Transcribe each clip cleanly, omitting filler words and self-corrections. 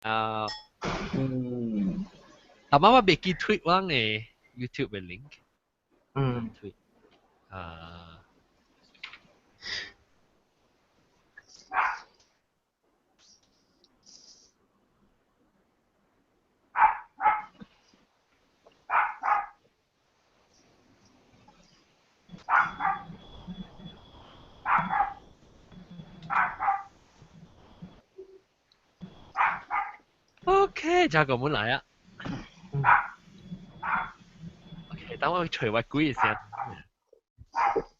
啊。嗯。但媽媽袂記 tweet 我嘅 YouTube 嘅 link。嗯。tweet 啊。OK，就個門來啊。OK，等我隨我鬼先。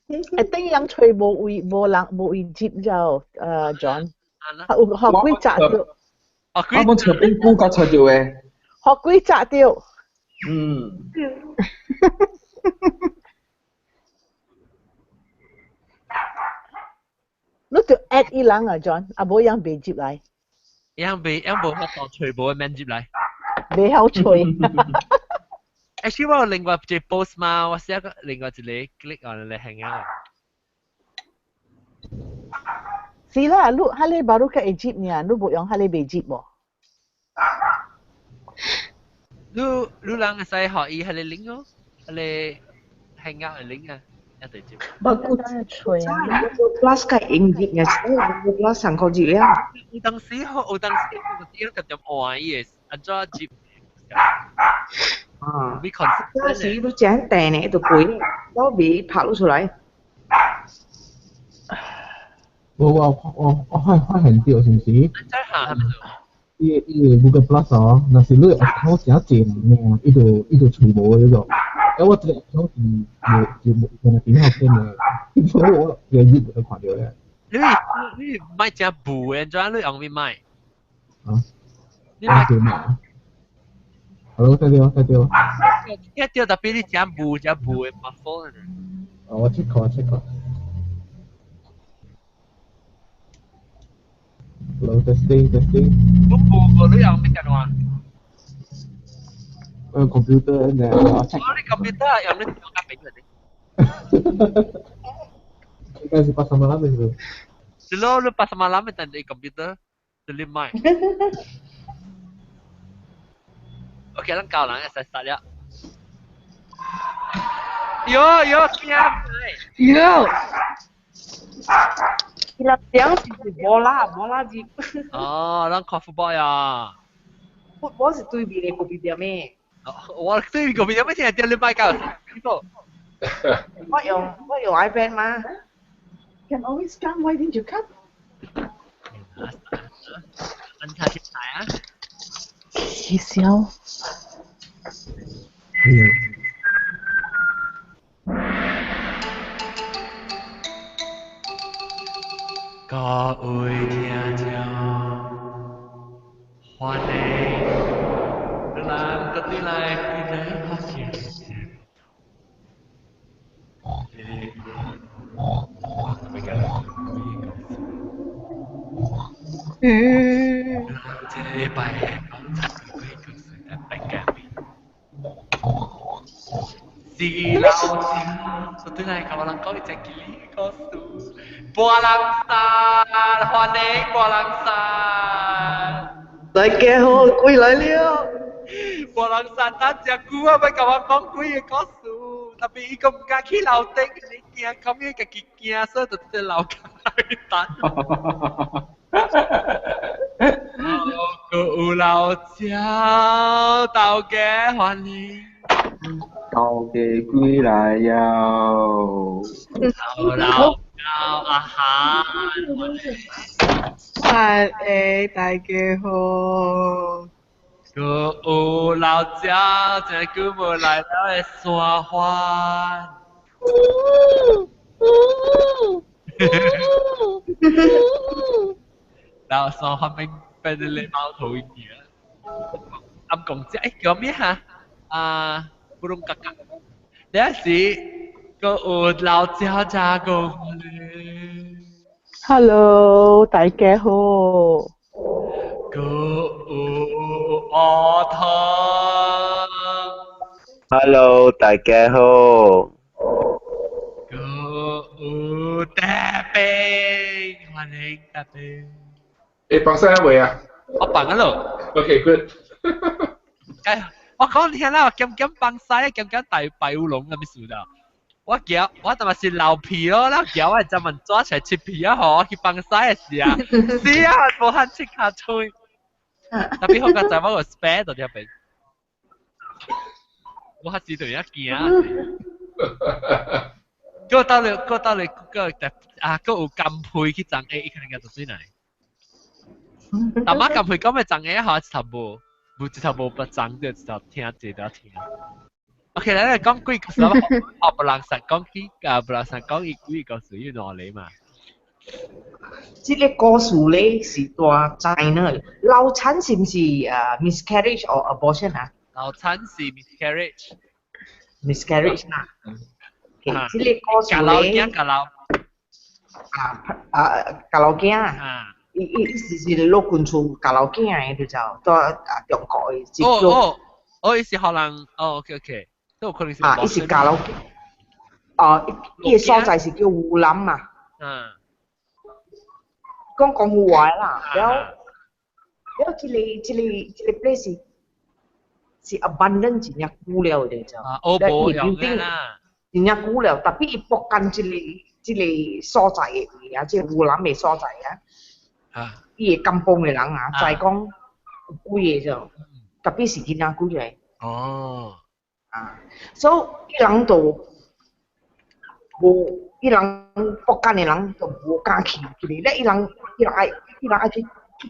誒，等樣隨無位無人無位接就John，有學幾集掉。哦，我本隨便估個隨掉嘅。學幾集掉。嗯。你就 add 伊人啊，John，啊無樣袂接來。樣袂樣無法度隨無免接來。袂曉隨。 Actually 我有另外一個 post 嘛，我寫個另外一個 click on 嚟行啊。是啦，你哈你baru 較會接爾，你無用哈你袂接無？你你人會使學伊彼個 link 哦，彼個 hangout 的 link 啊，一對接。不過吹啊，Plus 較用入嘅，Google Plus 上個入了。有當時學，有當時有時特別換伊的，按怎接？啊，你 concept 嗰時都正訂呢，就貴，我未拍到出來。無我我我發發現到是毋是？真係係咪？伊伊個 Google Plus 哦，若是你 account 誠濟人爾，伊就伊就揣無迄個。啊，我這個 account 是無就無原來比較變的，所以我個日就看到咧。你你買隻布的，怎你用咩買？啊？你買嘛？好，再對再對。一對特別你食布食布的麻煩。哦，我 check 看 check 看。Hello, testing, testing. 我布個你用咩電話？我用 computer 呢。我你 computer 用你用較平嘅。應該是pasar malam itu. 是咯，你pasar malam 等你 computer，你買。OK，咱教人會使殺了。喲喲，驚！喲。伊拉講是無啦，無啦字。哦，咱看 football 呀。 football 是對面的隔壁店的。我對面隔壁店，咩聽日你買教？我用我用 iPad 嘛。 Can always come, why didn't you come? 按下去睇啊！起笑。嗯。各位聽眾，歡迎咱各地來來學習。嗯。這禮拜講七個鬼故事，大家是老師，我對來甲我人講一個吉利故事。波浪山，歡迎波浪山。大家好，鬼來了。波浪山，等真久啊，欲共我講鬼个故事，特別伊閣毋敢去樓頂，伊驚，後面家己驚，所以就佇樓跤等。閣有老鳥，頭家歡迎。頭家歸來了。老老阿哈。啊誒，大家好。閣有老鳥，真久無來了的山歡。老山歡變變做咧貓頭鷹啊！暗講只誒叫咩哈？啊，布隆格格。有時閣有老鳥加個咧。 Hello，大家好。閣有阿湯。 Hello，大家好。閣有大兵，歡迎大兵。誒，放聲未啊？我放緊咯。OK good。哎，我講聽啦，兼兼放西，兼兼大白烏龍咁意思啦。我驚，我特別是流皮咯，แล้ว驚我就問抓起來切皮啊，嗬，去放西嘅時啊，是啊，無限切卡吹。特別好個就我個 spare 到入邊，我係知道一件啊。個到你，個到你個啊，個有金配去爭 A，可能個就水嚟。但媽金配講咩爭 A 下一頭無，無一頭無不爭，就一頭聽一頭聽。OK，來來講鬼故事，我不人實講起，啊，不人實講伊鬼故事有哪裡嘛？這個故事咧是蹛 China 流產是毋是miscarriage or abortion 啊？流產是 miscarriage。 miscarriage 啦。這個故事咧，教老啊啊，教老囝啊，伊伊是老君厝教老囝的，就就蹛啊中國的。哦哦，哦，伊是予人，哦，OK OK，都有可能是。啊，伊是教老，哦，伊個所在是叫烏林嘛。講廣府話啦，了了，這個這個 place 是 abandon 真正久了的就。啊，歐博有啦。真正久了，特別伊博緊這個所在的位啊，這個烏林的所在啊，伊個甘榜的人啊，知講有鬼的就，特別是囡仔鬼個。啊，所以伊人就無，伊人博緊的人就無敢去，就是咧，伊人愛去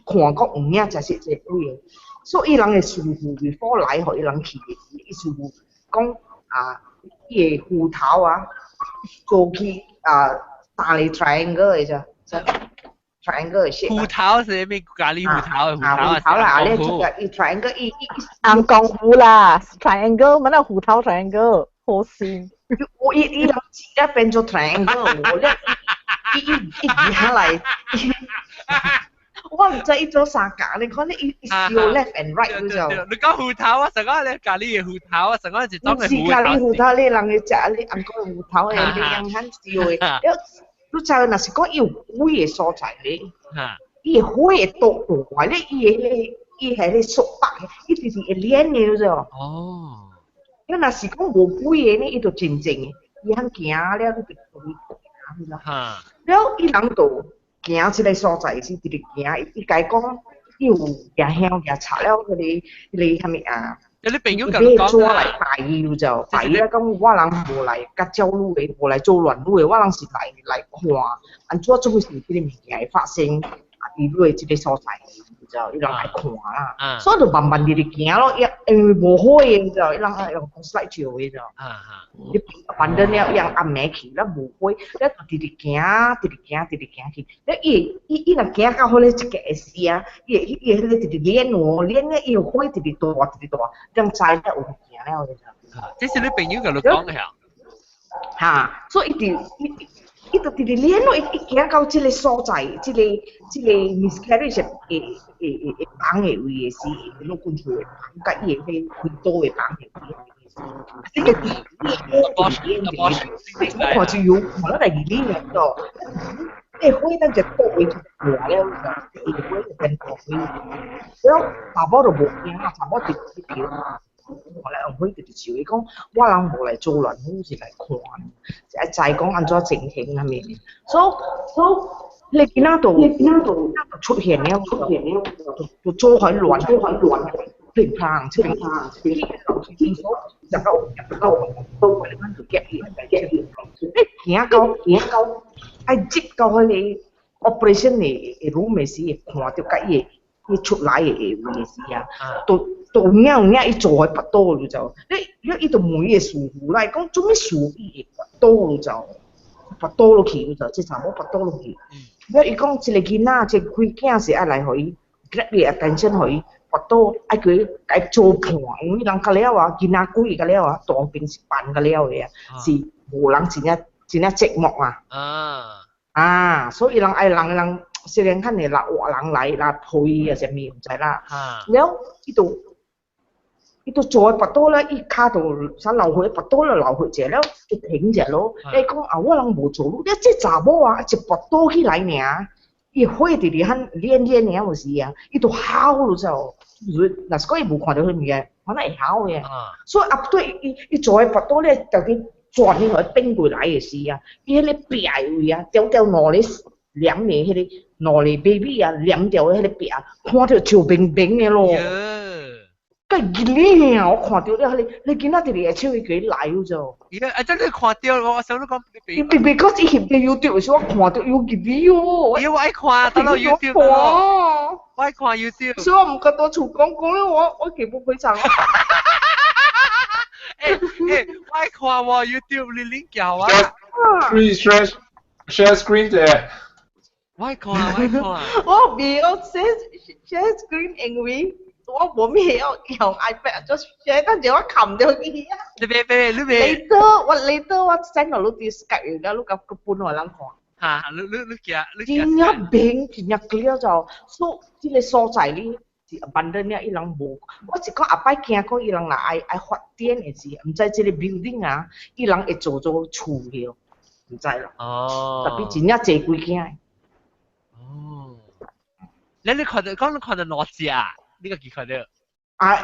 看講有影才是這個鬼的，所以伊人的師傅 before 來予伊人去的，伊師傅講啊。伊個斧頭啊，做起啊三個 triangle 的啫，triangle 的 shape。斧頭是咩咖喱斧頭？斧頭啦，你這個伊 triangle 伊伊紅功夫啦，triangle，乜那斧頭 triangle，好先。我伊伊人直接變做 triangle，我咧伊伊伊下來。我毋知伊做啥格，你看你伊伊燒 left and right 就。你講斧頭啊，成個你咖喱嘅斧頭啊，成個是裝嘅斧頭。咖喱斧頭，你人會食你紅個斧頭的，你樣很燒的。你知若是講伊有鬼的所在咧，伊個火會倒大，咧伊個伊係咧縮北，伊直直會連的就。你若是講無鬼的呢，伊就靜靜的，伊肯行了，你就會行。了，伊人就行這個所在是直直行，伊共伊講，伊有舉香舉插了，彼個啥物啊？你朋友共你講紙來拜伊就拜伊啊，講我人無來佮攪汝的，無來做亂汝的，我人是來來看，按怎做啥物事這個物件會發生？啊，佇汝的這個所在，就伊人來看啦，所以就慢慢直直行咯，因為無火的，就伊人愛用 flashlight 照的就，你反正了，伊人暗暝去，了無火，了就直直行，直直行，直直行去，了伊伊伊若行到彼個一個時啊，伊會伊會彼個直直練哦，練咧伊火直直大，直直大，人知了有行了就。這是你朋友共你講的嚇？哈，所以伊直伊。伊就直直練咯，伊伊行到這個所在，這個 miscarriage 會會會會房的位的時，老君厝的房，佮伊的彼開刀的房的位。這個地，我看就有看了來二年了，那火咱就倒位就大了，就伊火就變大火。了查某就無驚啊，查某直直跳。我來用火直直笑，伊講我人無來做亂，我是來看，愛知講按怎情形啥物。所以你囡仔就囡仔就出現了，出現了，就做很亂，做很亂，乒乓這邊，這邊，就個個都就夾起來，夾起來。你行到行到，愛入到彼個 operation 的 room 的時，會看著佮伊伊出來的位的時啊，都。都有影有影，伊做予跋倒就，你你伊就問伊的師傅來講，做啥物事伊會跋倒就，跋倒落去就，這查某跋倒落去。了伊講這個囡仔，這個鬼囝是愛來予伊 grab 伊 attention 予伊跋倒，愛叫伊共伊做伴，因為人較了啊，囡仔鬼較了啊，大兵是辦較了的啊，是無人真正真正寂寞啊。啊，所以人愛人人雖然較會來活人來來陪伊啊，啥物毋知啦。了，伊就。伊就做跋倒咧，伊跤就啥流血，跋倒了流血者了，就停者咯。伊講啊，我人無做，你這查某啊，一跋倒起來爾，伊火直直很連連嘅有時啊，伊都吼了就，若是講伊無看到彼物件，可能會吼嘅。所以啊對，伊伊坐喺腹肚咧，就去轉去互伊變過來的時啊，伊彼個壁位啊，條條兩个黏的彼個兩个 baby 啊，黏掉彼個壁，看著笑冰冰的咯。個囡仔，我看著了，彼個囡仔直直會笑伊過來咗。伊啊，真你看著，我想你講。伊別別講伊翕佇 YouTube 時，我看著有記得哦。伊我愛看，等到 YouTube 我愛看 YouTube。所以我毋敢佇厝講講了，我基本非常。欸，我愛看喎 YouTube，你 link 叫我。 Please share screen 者。我愛看，我愛看。我袂曉 share screen，因為我無咩曉用 iPad，就 share，但是我撳著去啊。你別別你別。 Later 我 later 我 send 落你佇 Skype 了，你共閣分予人看。嚇，你你你寄你寄。真正明，真正 clear 就，所以這个所在哩是 abandon 了，伊人無。我是講後擺驚講伊人若愛愛發展的時，毋知這个 building 啊，伊人會做做厝去，毋知啦。哦。 Tapi 真正濟幾間。哦。你你看到講你看到哪隻啊？你個記看到？啊！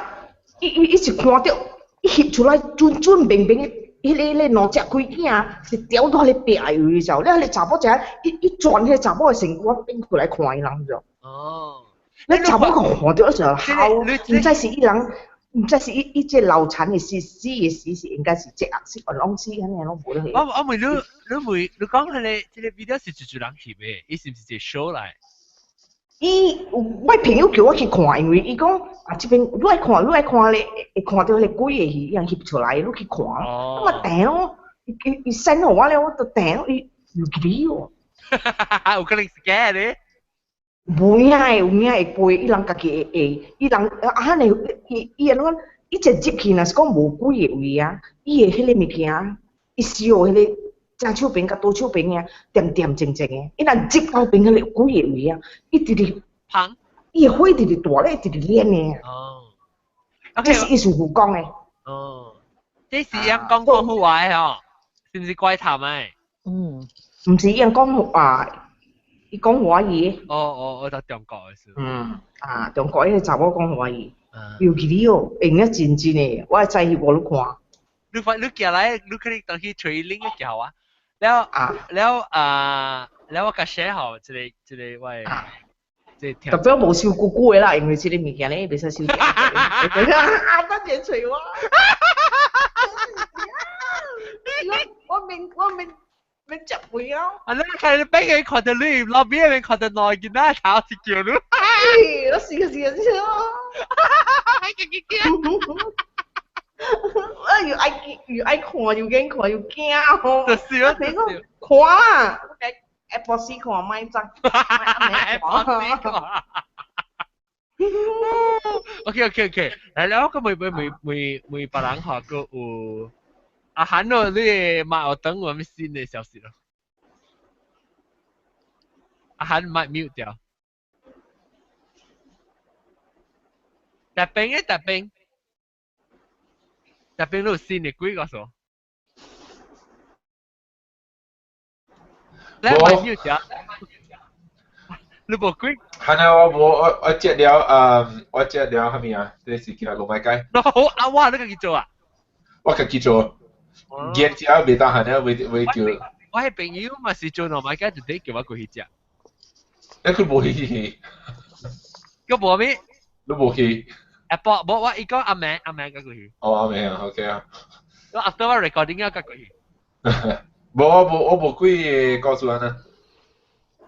伊伊伊是看著，伊翕出來準準明明的，彼个彼个兩隻鬼囝是吊到彼個壁位就，了彼个查某一伊伊轉彼个查某的身軀變過來看伊人就。哦。你查某個看著就吼，毋知是伊人，毋知是伊伊這流產的時死的時是應該是這紅色、黃色，按呢攏無咧。我我問你，你問你講彼個這個 video 是一組人翕的，伊是毋是一個 show 來？伊我朋友叫我去看，因為伊講啊，這邊你愛看，你愛看咧，會看著彼個鬼的戲，伊人翕出來，你去看。咁啊訂咯，伊伊伊 send 予我了，我就訂，伊有記哦。有可能是假的。無影的，有影會飛，伊人家己會會，伊人啊，按呢伊伊按怎伊一入去，若是講無鬼的位啊，伊的彼个物件，伊燒彼个正手邊佮左手邊啊，恬恬靜靜的。伊若入到邊彼个鬼的位啊，伊直直芳，伊的火直直大咧，直直連的。哦，這是伊師傅講的。哦，這是用講廣府話的吼，是毋是怪談的？嗯，毋是伊用講啊。伊講華語。哦哦，我就中國的是。嗯，啊，中國彼个查某講華語，尤其你哦，用了真真的，我會早去無你看。你發你寄來，你可以當去吹 link 寄我。了了啊，了我共 share 好，這個這個我的。特別無收久久的啦，因為這個物件咧袂使收。啊，等陣揣我。我免我免。免食飯啊！啊，你看你俾佢看到你，老邊邊看到內見啦，頭是叫你。我試個試個試咯。我又愛又愛看又驚看又驚吼。就是啊，你講看啊，我 Apple 四看莫裝。 Apple 四看。OK OK OK，來了，我每每每每每別人學過有。阿韓咯，你馬有等有啥物新的消息咯？阿韓麥 mute 掉。特兵嘅特兵，特兵都有新的幾個數？你麥 mute 掉？你無幾？係啊，我無我我接了我接了啥物啊？這是叫糯米雞。好啊，哇！你家己做啊？我家己做。熱食袂當閒了，袂袂叫。我彼朋友嘛是做糯米雞，就得叫我過去食。你佢無去？佢無咩？你無去？啊，無無我伊講阿妹阿妹過去。哦，阿妹啊，OK 啊。我 after 我 recording 啊，過去。無我無我無幾個告訴安啊。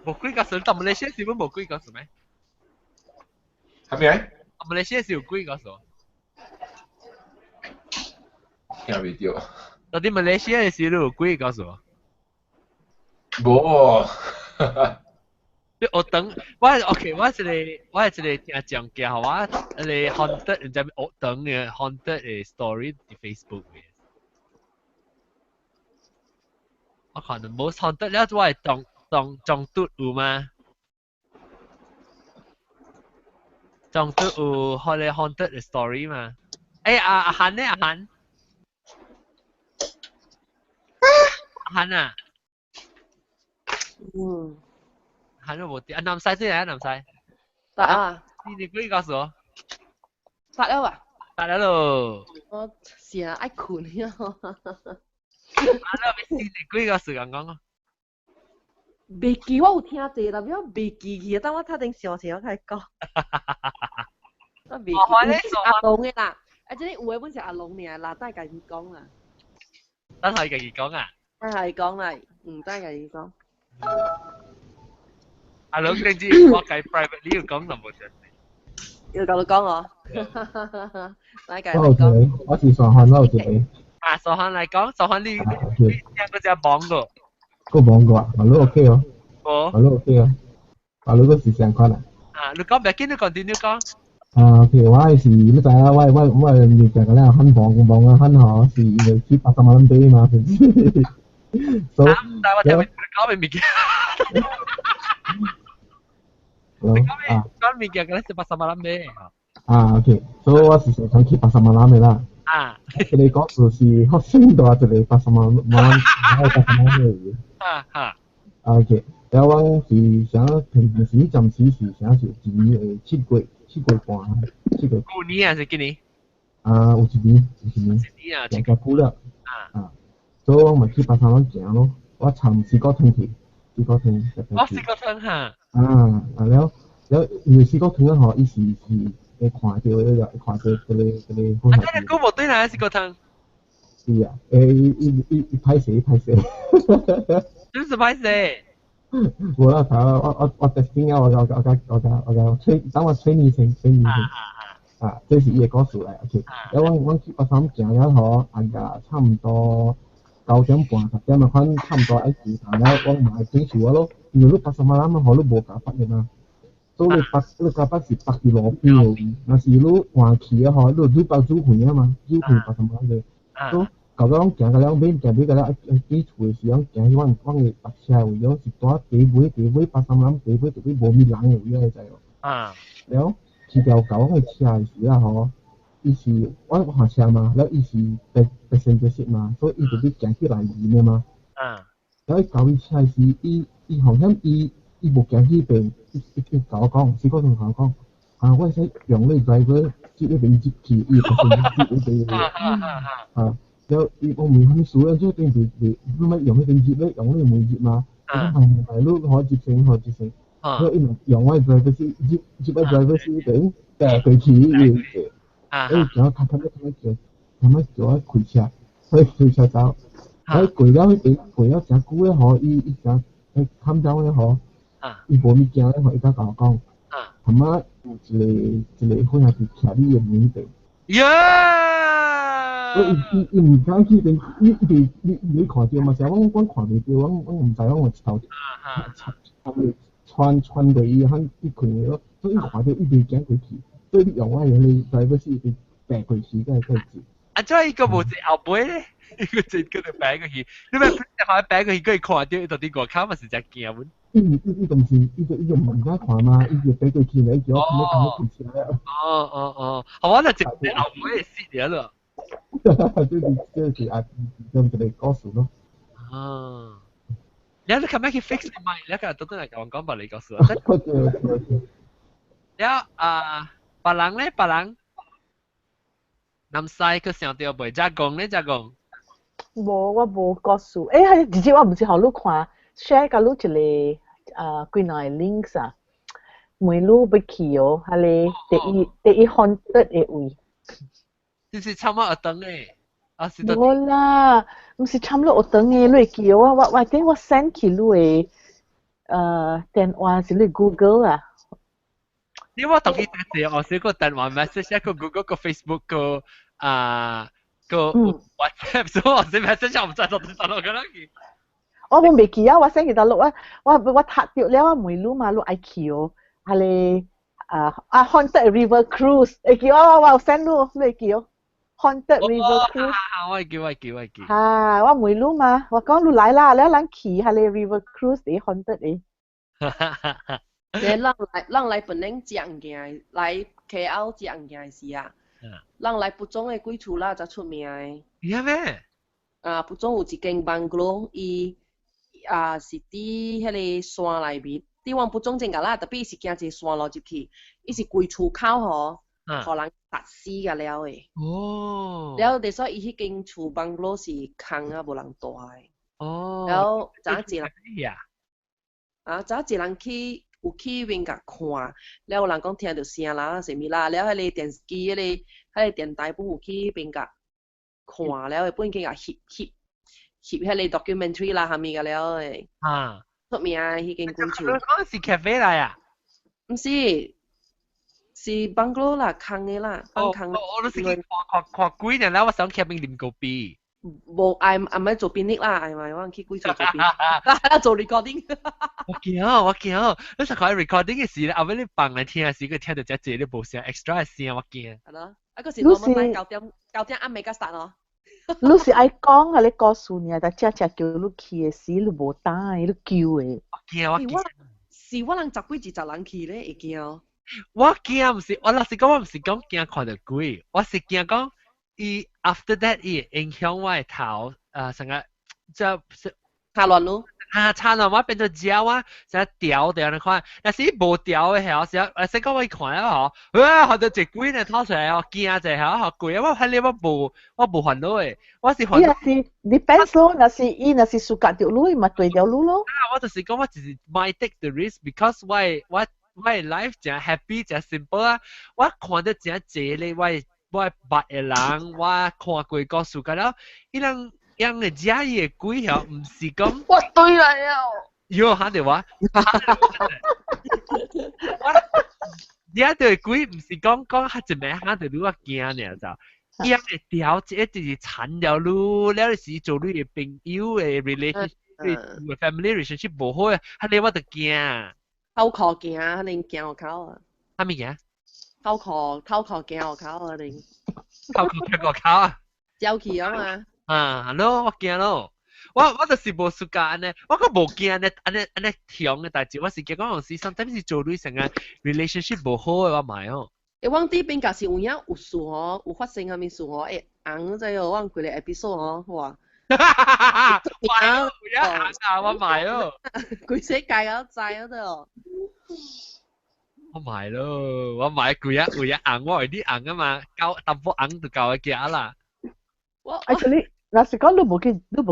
無幾個訴，但馬來西亞是無幾個訴咩？係咪？馬來西亞是有幾個訴？聽袂著。到底馬來西亞是有幾個訴？無。你學堂，我 OK，我一個我一個聽講嘅，我一個 haunted，唔知學堂嘅 haunted 嘅 story 佇 Facebook 嘅。我看到冇 haunted 了，我係當當裝嘟有嗎？裝嘟有彼个 haunted 嘅 story 嘛？欸阿阿韓呢？阿韓，阿韓啊？嗯。係都冇啲。啊，南西先嚟啊，南西。得啊。你幾個數？發了啊！發了咯。我是啊，愛睏啊。啊，你先你幾個時間講啊？未記我有聽者，但係我未記去，等我睇定上次我開講。我未記。阿龍嘅啦，啊，這有的本是阿龍爾，啦，等家己講啦。等係家己講啊？等係講啦，唔等家己講。阿龍，你知我計 private 你要講就冇事。要教你講我。等家己我有一個，我是上漢，我有一個。啊，上漢來講，上漢你你聽嗰隻網個。個網個啊，馬路 OK 哦。哦。馬路 OK 哦，馬路個是相款啊。啊，你講別緊，你講點你講。啊，OK，我是你知影，我物件個了很忙忙啊，很好，是因為去八十萬買嘛，是唔是？所以，但我聽講嘅物件。你講咩？講物件，嗰是八十萬買。啊，OK，所以我是常常去八十萬嘅啦。啊。佢哋講就是學生到一個八十萬萬，80萬嘅。啊啊。 OK，然後我是想平常時暫時是想是一年會7月7月半，7月。舊年還是今年？啊，有一年，有一年。一年啊，行較久了。啊。啊，所以我咪去巴沙灣行咯，我參四個湯去，四個湯。哦，四個湯哈。啊，啊了了，因為四個湯啊吼，伊是會看到迄個，看到這個。啊，這個古無對啦，四個湯。是啊，欸，伊歹勢，伊歹勢。真是歹勢。無啦，頭我testing 啊，我吹，等我吹你先，吹你先。啊，這是伊的故事來，OK。然後我去巴沙行了吼，按個差唔多9點半10點啊，反差唔多愛時間了，我嘛會轉厝咯，因為你巴沙馬蘭吼，你無加北的嘛，所以你北你加北是北佇路邊的，若是你換去啊吼，你北煮遠啊嘛，煮遠巴沙馬蘭的，所以到尾攏行到了尾，行尾到了愛轉厝的時陣，行去阮阮的白車位，了是蹛底尾底尾巴沙馬蘭底尾底尾無物人的位，你知無？啊。了。騎條狗阮的車的時啊吼，伊是我下車嘛，了伊是白白身白色嘛，所以伊就欲行去內面的嘛。啊。了伊到伊車時，伊好像伊無行去邊，伊共我講，是講同我講，啊，我會使用你 driver 接迄邊接去，伊白身接迄邊。啊。了伊我問啥物事，這邊袂袂，你欲用彼邊接咧，用你門接嘛？我講唔係，你可接成可接成。所以伊用我 driver seat 接接我 driver seat 邊，帶過去伊，伊行較較較叫，他媽叫我開車，所以開車走，所以過了彼邊過了誠久的吼，伊誠欸砍走的吼，伊無物件咧吼，伊才共我講，他媽有一個伙仔佇徛你的門邊。呀！伊毋敢去邊，伊伊你你看著嘛？是我看袂著，我毋知我有一頭插穿穿過伊，肯去困的咯，所以伊看著伊袂行過去，所以你用我的迄個 driver seat 伊白過去，才會使接。啊，這伊個無一後尾咧，伊個一個就白過去，你咪看白過去，佢看著伊到底外口嘛是真驚阮。伊伊就是伊就毋敢看嘛，伊就白過去咧，伊叫我看看開車了。哦哦哦，好，我就一後尾死了咯。這是啊，這一個故事咯。啊。你你琴日去 fix 你咪，你今日都嚟同我講白你個事。了啊，別人咧，別人，南西佢想到未？再講咧，再講。無，我無故事。欸，係直接我毋是予你看，share 共你一個啊幾兩個 links 啊，問你欲去哦，彼個第一 haunted 的位。這是參我學堂的。啊是。無啦，毋是參你學堂的，你會記我我頂我 send 去你的電話是你 Google 啊。你我同佢打字，我寫個電話 message，一個 Google 個 Facebook 個啊個 WhatsApp，所以我寫 message 我唔知道到底落個哪去。我冇未記啊，我 send 去大陸啊，我讀到了，我問你嘛，你愛去哦，彼個啊 Haunted River Cruise，會記我有 send 你，你會記哦。Haunted River Cruise。我會記，我會記，我會記。啊，我問你嘛，我講你來啦，了咱去彼個 River Cruise 的 haunted 的。你咱來檳城食物件，來 KL 食物件的時啊，咱來蒲種的幾厝啦才出名的。係咩？啊，蒲種有一間 bungalow，伊啊是佇彼個山內面，佇往不中正㗎啦，特別是行一個山路入去，伊是規厝口吼，予人殺死㗎了的。了，所以伊彼間厝 bungalow 是空啊，無人蹛的。了，早一人啊，早一人去有去邊共看，了有人講聽著聲啦，啥物啦，了彼個電視機，彼個電台本有去邊共看，了本去共翕翕翕彼個 documentary 啦，啥物個了的。出名彼間鬼厝。嗰是 cafe 來啊？毋是，是 bungalow 啦，空的啦，放空。我都是去看看看鬼呢，我想去邊啉咖啡。無愛阿咪做編譯啦，愛咪我去鬼厝做編譯，做 recording。我驚，我驚，你實看 recording 嘅時咧，後尾你放來聽時，佢聽到只隻你無聲 extra 聲，我驚。係咯，啊個是我們9點9點暗暝才 start 咯。你是愛講啊，你告訴你啊，但只只叫你去的時，你無答應，你叫的。我驚，我驚。是我人十幾二十人去咧，會驚。我驚毋是，我老實講，我毋是講驚看著鬼，我是驚講伊 after that 伊會影響我的頭，成個即係插亂咯。啊，插亂我變做鳥啊，成個掉掉你看，若是無掉的時候，時講我一看了吼，哇，看到一鬼呢吐出來哦，驚者嚇，好鬼啊！我睇你我無煩惱的，我是煩惱。伊若是 depends 咯，若是伊若是 suka 著你，嘛對著你咯。啊，我就是講我就是莫 take the risk because 我的 life 誠 happy 誠 simple 啊，我看到誠濟咧，我捌的人，我看過故事，甲了，伊人。樣的食伊的鬼吼，毋是講我對來了。喲，嚇著我，我食著鬼毋是講講嚇一暝嚇著你我驚爾就，伊樣會調一直纏著你，了是做你的朋友的 relationship，family relationship 無好，彼个我就驚。偷殼驚，肯定驚我口啊！啥物驚？偷殼偷殼驚我口啊！定偷殼驚我口啊！走去啊嘛！啊，咯，我驚咯，我就是無 suka 按呢，我閣無驚按呢按呢按呢強的代誌，我是驚講有時 sometimes 是做你成個 relationship 無好的我買哦。欸，阮佇邊甲是有影有事吼，有發生啥物事吼，會紅知哦，阮規个 episode 吼，哇！買哦，有影紅啊，我買哦。規世界都知啊，對哦。我買咯，我買貴啊，有影紅，我為你紅啊嘛，夠淡薄紅就夠個行啦。我 Actually，若是講你無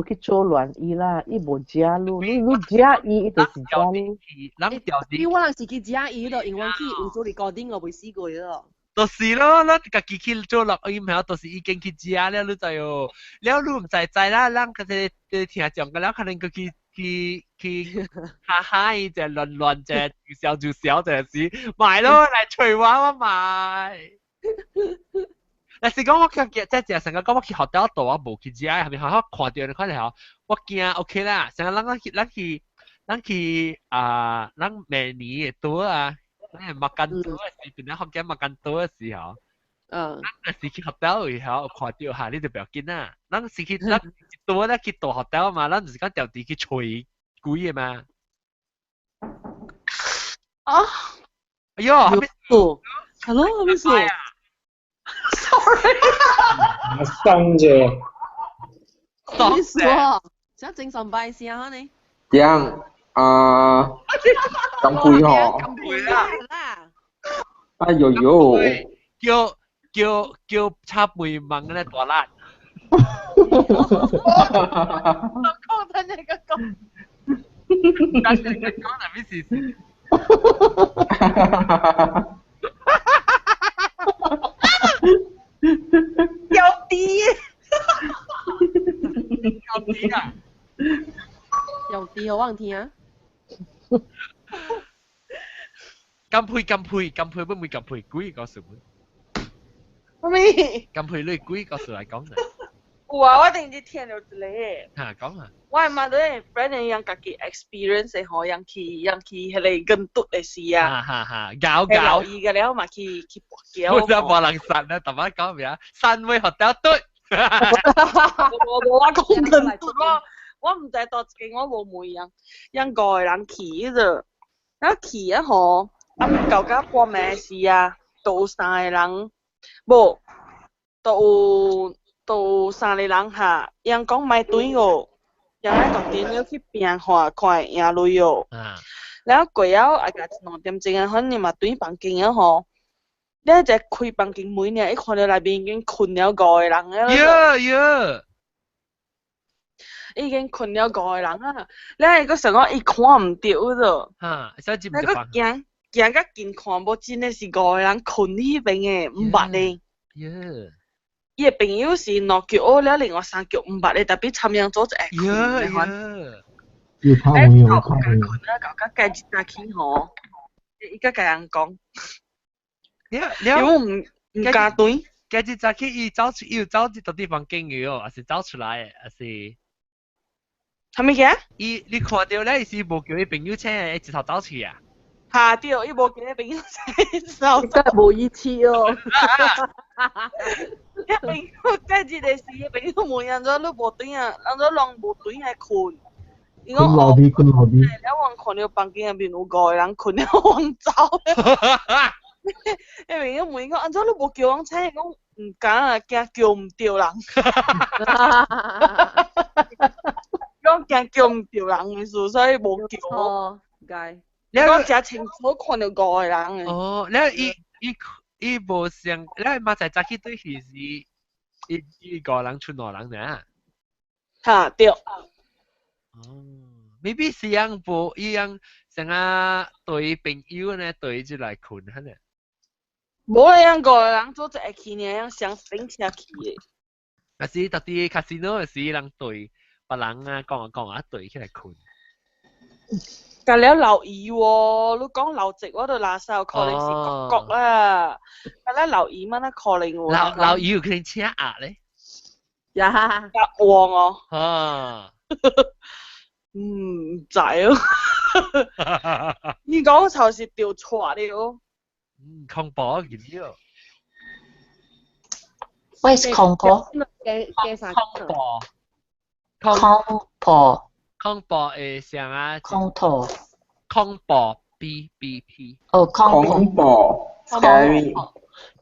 去做亂伊啦，伊無食你，你食伊，伊就是食你。咱調啲。我人是去食伊咯，因為去有做 recording 我未死過咯。就是咯，咱家己去做錄音後，就是已經去食了，你知哦。了你毋知知啦，咱個這聽講個了，可能閣去去去哈哈伊者亂亂者，就笑就笑者是買咯，來揣我我買。但是講我去即係成個講我去學校度，我無去食，係咪？好看著你看著我驚 OK 啦。成個咱去咱去咱去啊，咱每年會倒啊，咱 makan 倒的時，邊咧福建 makan 倒的時候，咱是去學校以後看著下，你就不要緊啦。咱是去咱倒咧去大學校嘛，咱就是講調地去揣鬼的嘛。啊！哎喲，啥物？Hello，啥物事？Sorry，鬆啫。啥意思啊？想精神敗聲呢？點啊？咁攰嗬？咁攰啦！哎呦呦！叫叫叫插背問咧大辣。講真係個講。但係你講係咩事？有啲，有啲啊，有啲好聽啊！金配金配金配，不會金配鬼個數。咩？金配你鬼個數嚟講嘅。有啊，我頂日聽著一個。嚇，講啊！我媽都係 friend 人家己 experience 的吼，人去人去彼個印度的時啊。哈哈哈，搞搞。伊個了嘛去去跋筊。我真無人信啊！逐擺講咩啊？三位學掉對。無無，我講印度我我毋知佗一間，我無問人，人五個人去彼啊去啊吼，啊到到半暝時啊，都有三個人，無，都有三個人哈，人講莫轉哦，人愛決定了去拼看，看會贏鐳哦。然後過了啊，個2點鐘啊，可能嘛轉房間啊吼。你一開房間門呢，伊看到內面已經睏了五個人啊！ 呀呀！已經睏了五個人啊！你個想講伊看毋著咗。嚇，使接唔你個驚驚甲近看，無真的是五個人睏彼邊的，毋捌的。呀！伊的朋友是兩叫我了，另外三叫毋捌的，特別參樣做一個睏。呀！有看有有看有。睏啊，搞甲家一早起吼，伊甲共人講。你因為毋敢轉。今日早起伊走出，伊有走入到地方間嘅哦，還是走出來，還是？啥物嘢？伊你看著咧，伊是無叫伊朋友請，伊一頭走出去啊？嚇對，伊無叫伊朋友請，一頭真係無意思哦。伊朋友今日的時，伊朋友問按怎你無轉啊？按怎攏無轉來睏？伊睏落邊，睏落邊。了我看著房間入面有五個人睏了，往走。伊朋友問伊講，按怎你無叫人請？伊講毋敢啊，驚叫毋著人。講驚叫毋著人的事，所以無叫。哦，該。你講誠清楚看著五個人的。哦，了伊伊無想，了嘛在早起對去是伊伊五人賰兩人爾。哈對。哦，maybe 是樣無伊樣像啊對朋友呢對住來睏哈呢。無啦，樣五個人做一個去爾，樣雙頂車去的。啊是特佇 casino 時人對別人啊講啊講啊對起來睏。甲了留意喎，你講留職我都垃圾，可能是國國啦。甲了留意嘛，那可能喎。留留意有可能請鴨咧。呀。鴨王哦。啊。嗯，毋知哦。你講就是著錯了。嗯，恐怖嘅了。 What is 恐怖？嘅啥？恐怖。恐怖。恐怖會像啊。恐怖。恐怖 B B P。哦，恐怖。Scary。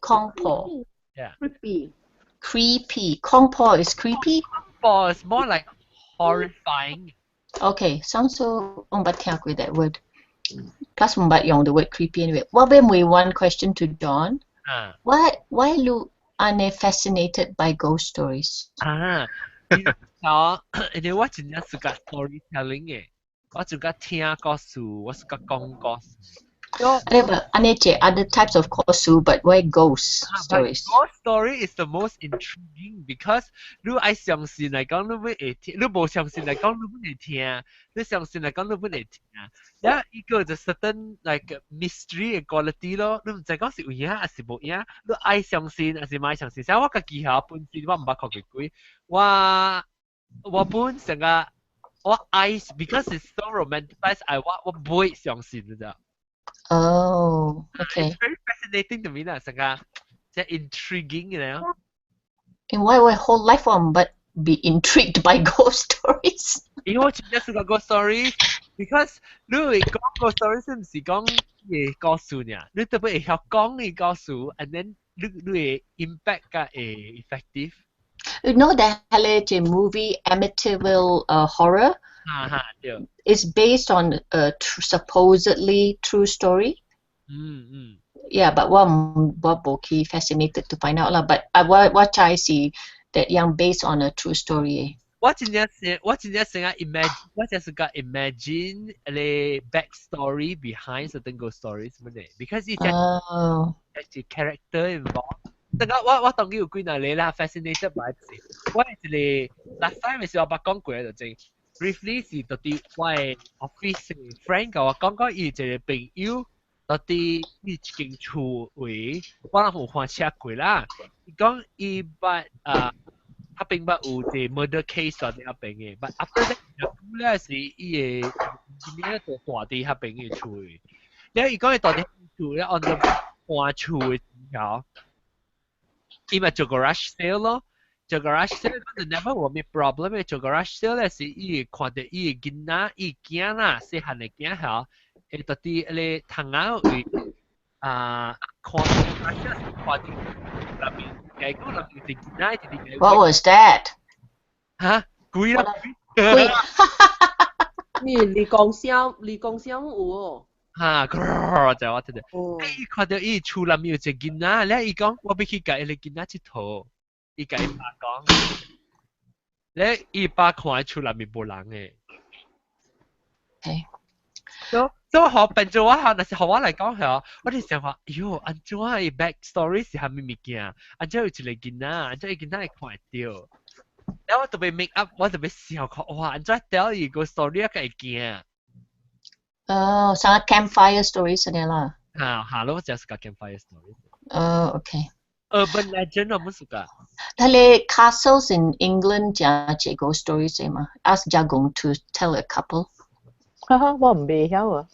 恐怖。 Yeah. Creepy. Creepy. 恐怖 is creepy. 恐怖 is more like horrifying. Okay, sounds so 我毋捌聽過 that word. Plus 毋捌用 the word creepy anyway. 我欲問 one question to John. 啊。 Why 你按呢 fascinated by ghost stories? 啊，哦，因為我真正喜歡 storytelling 嘅，我喜歡聽故事，我喜歡講故事。按呢按呢這 other types of 故事，but why ghost stories? Ghost story is the most intriguing because 你愛相信來講，你會會聽；你無相信來講，你會聽；你相信來講，你會聽。然後一個就 certain like mystery quality 咯，你毋知講是有影還是無影。你愛相信還是莫相信？像我家己嚇本身我毋捌看過鬼，我我本成個我愛 because it's so romanticized，我唔會相信你知道。 Oh, okay. It's very fascinating to me 啦，成個即係 intriguing 嘅。 And why my whole life 我毋捌 be intrigued by ghost stories? 因為我真正喜歡 ghost story，because 你會講 ghost story 是毋是講伊個故事爾？你特別會曉講伊故事，and then 你你會 impact 較會 effective。 You know that 彼個 movie Amityville Horror? 哈哈，對。 Is based on a supposedly true story. 嗯嗯。 Yeah, but 我我無去 fascinated to find out 啦。But 我我知是 that 樣 based on a true story. 我真正是，我真正成日 imagine，我真是個 imagine 個 back story behind certain ghost stories 乜嘢，because 伊只係 character involved。等下我我當然有幾若個啦，fascinated by 我係一個 last time 是我捌講過就正，briefly 是到佇我的 office friend 共我講講伊一個朋友到佇伊一間厝位，我攏有看車過啦。伊講伊捌啊。彼邊捌有一個 murder case 佇彼邊的，but after that 咧是伊個 engineer 就住佇彼邊的厝的。了伊講伊住佇厝咧，按照搬厝的時候，伊咪做 garage sale 咯，做 garage sale 就 never 有咩 problem 的，做 garage sale 咧是伊會看著伊的囡仔，伊囝啦，細漢的囝吼，會佇彼個窗仔位啊看，看著內面。 What was that? 嚇，鬼啦！鬼！你你講聲，你講聲有哦。嚇，就我聽到，伊看到伊厝內面有一個囡仔，咧伊講我欲去共彼个囡仔𨑨迌，伊共伊爸講，咧伊爸看厝內面無人的。 Okay. 所以學變做我學，若是予我來講係，我就想話，喲，按怎伊 back story 是啥物物件？按怎有一個囡仔，按怎伊囡仔會看會著？然後我特別 make up，我特別想看，哇，按怎 tell 伊個 story 啊，會驚。哦，像 campfire stories 這樣啦。嚇嚇，我就是個 campfire story。哦，OK。 Urban legend 我們 suka。但係 castles in England 真濟 ghost stories 嘛，ask 家公 to tell a couple。哈哈，我唔袂曉啊。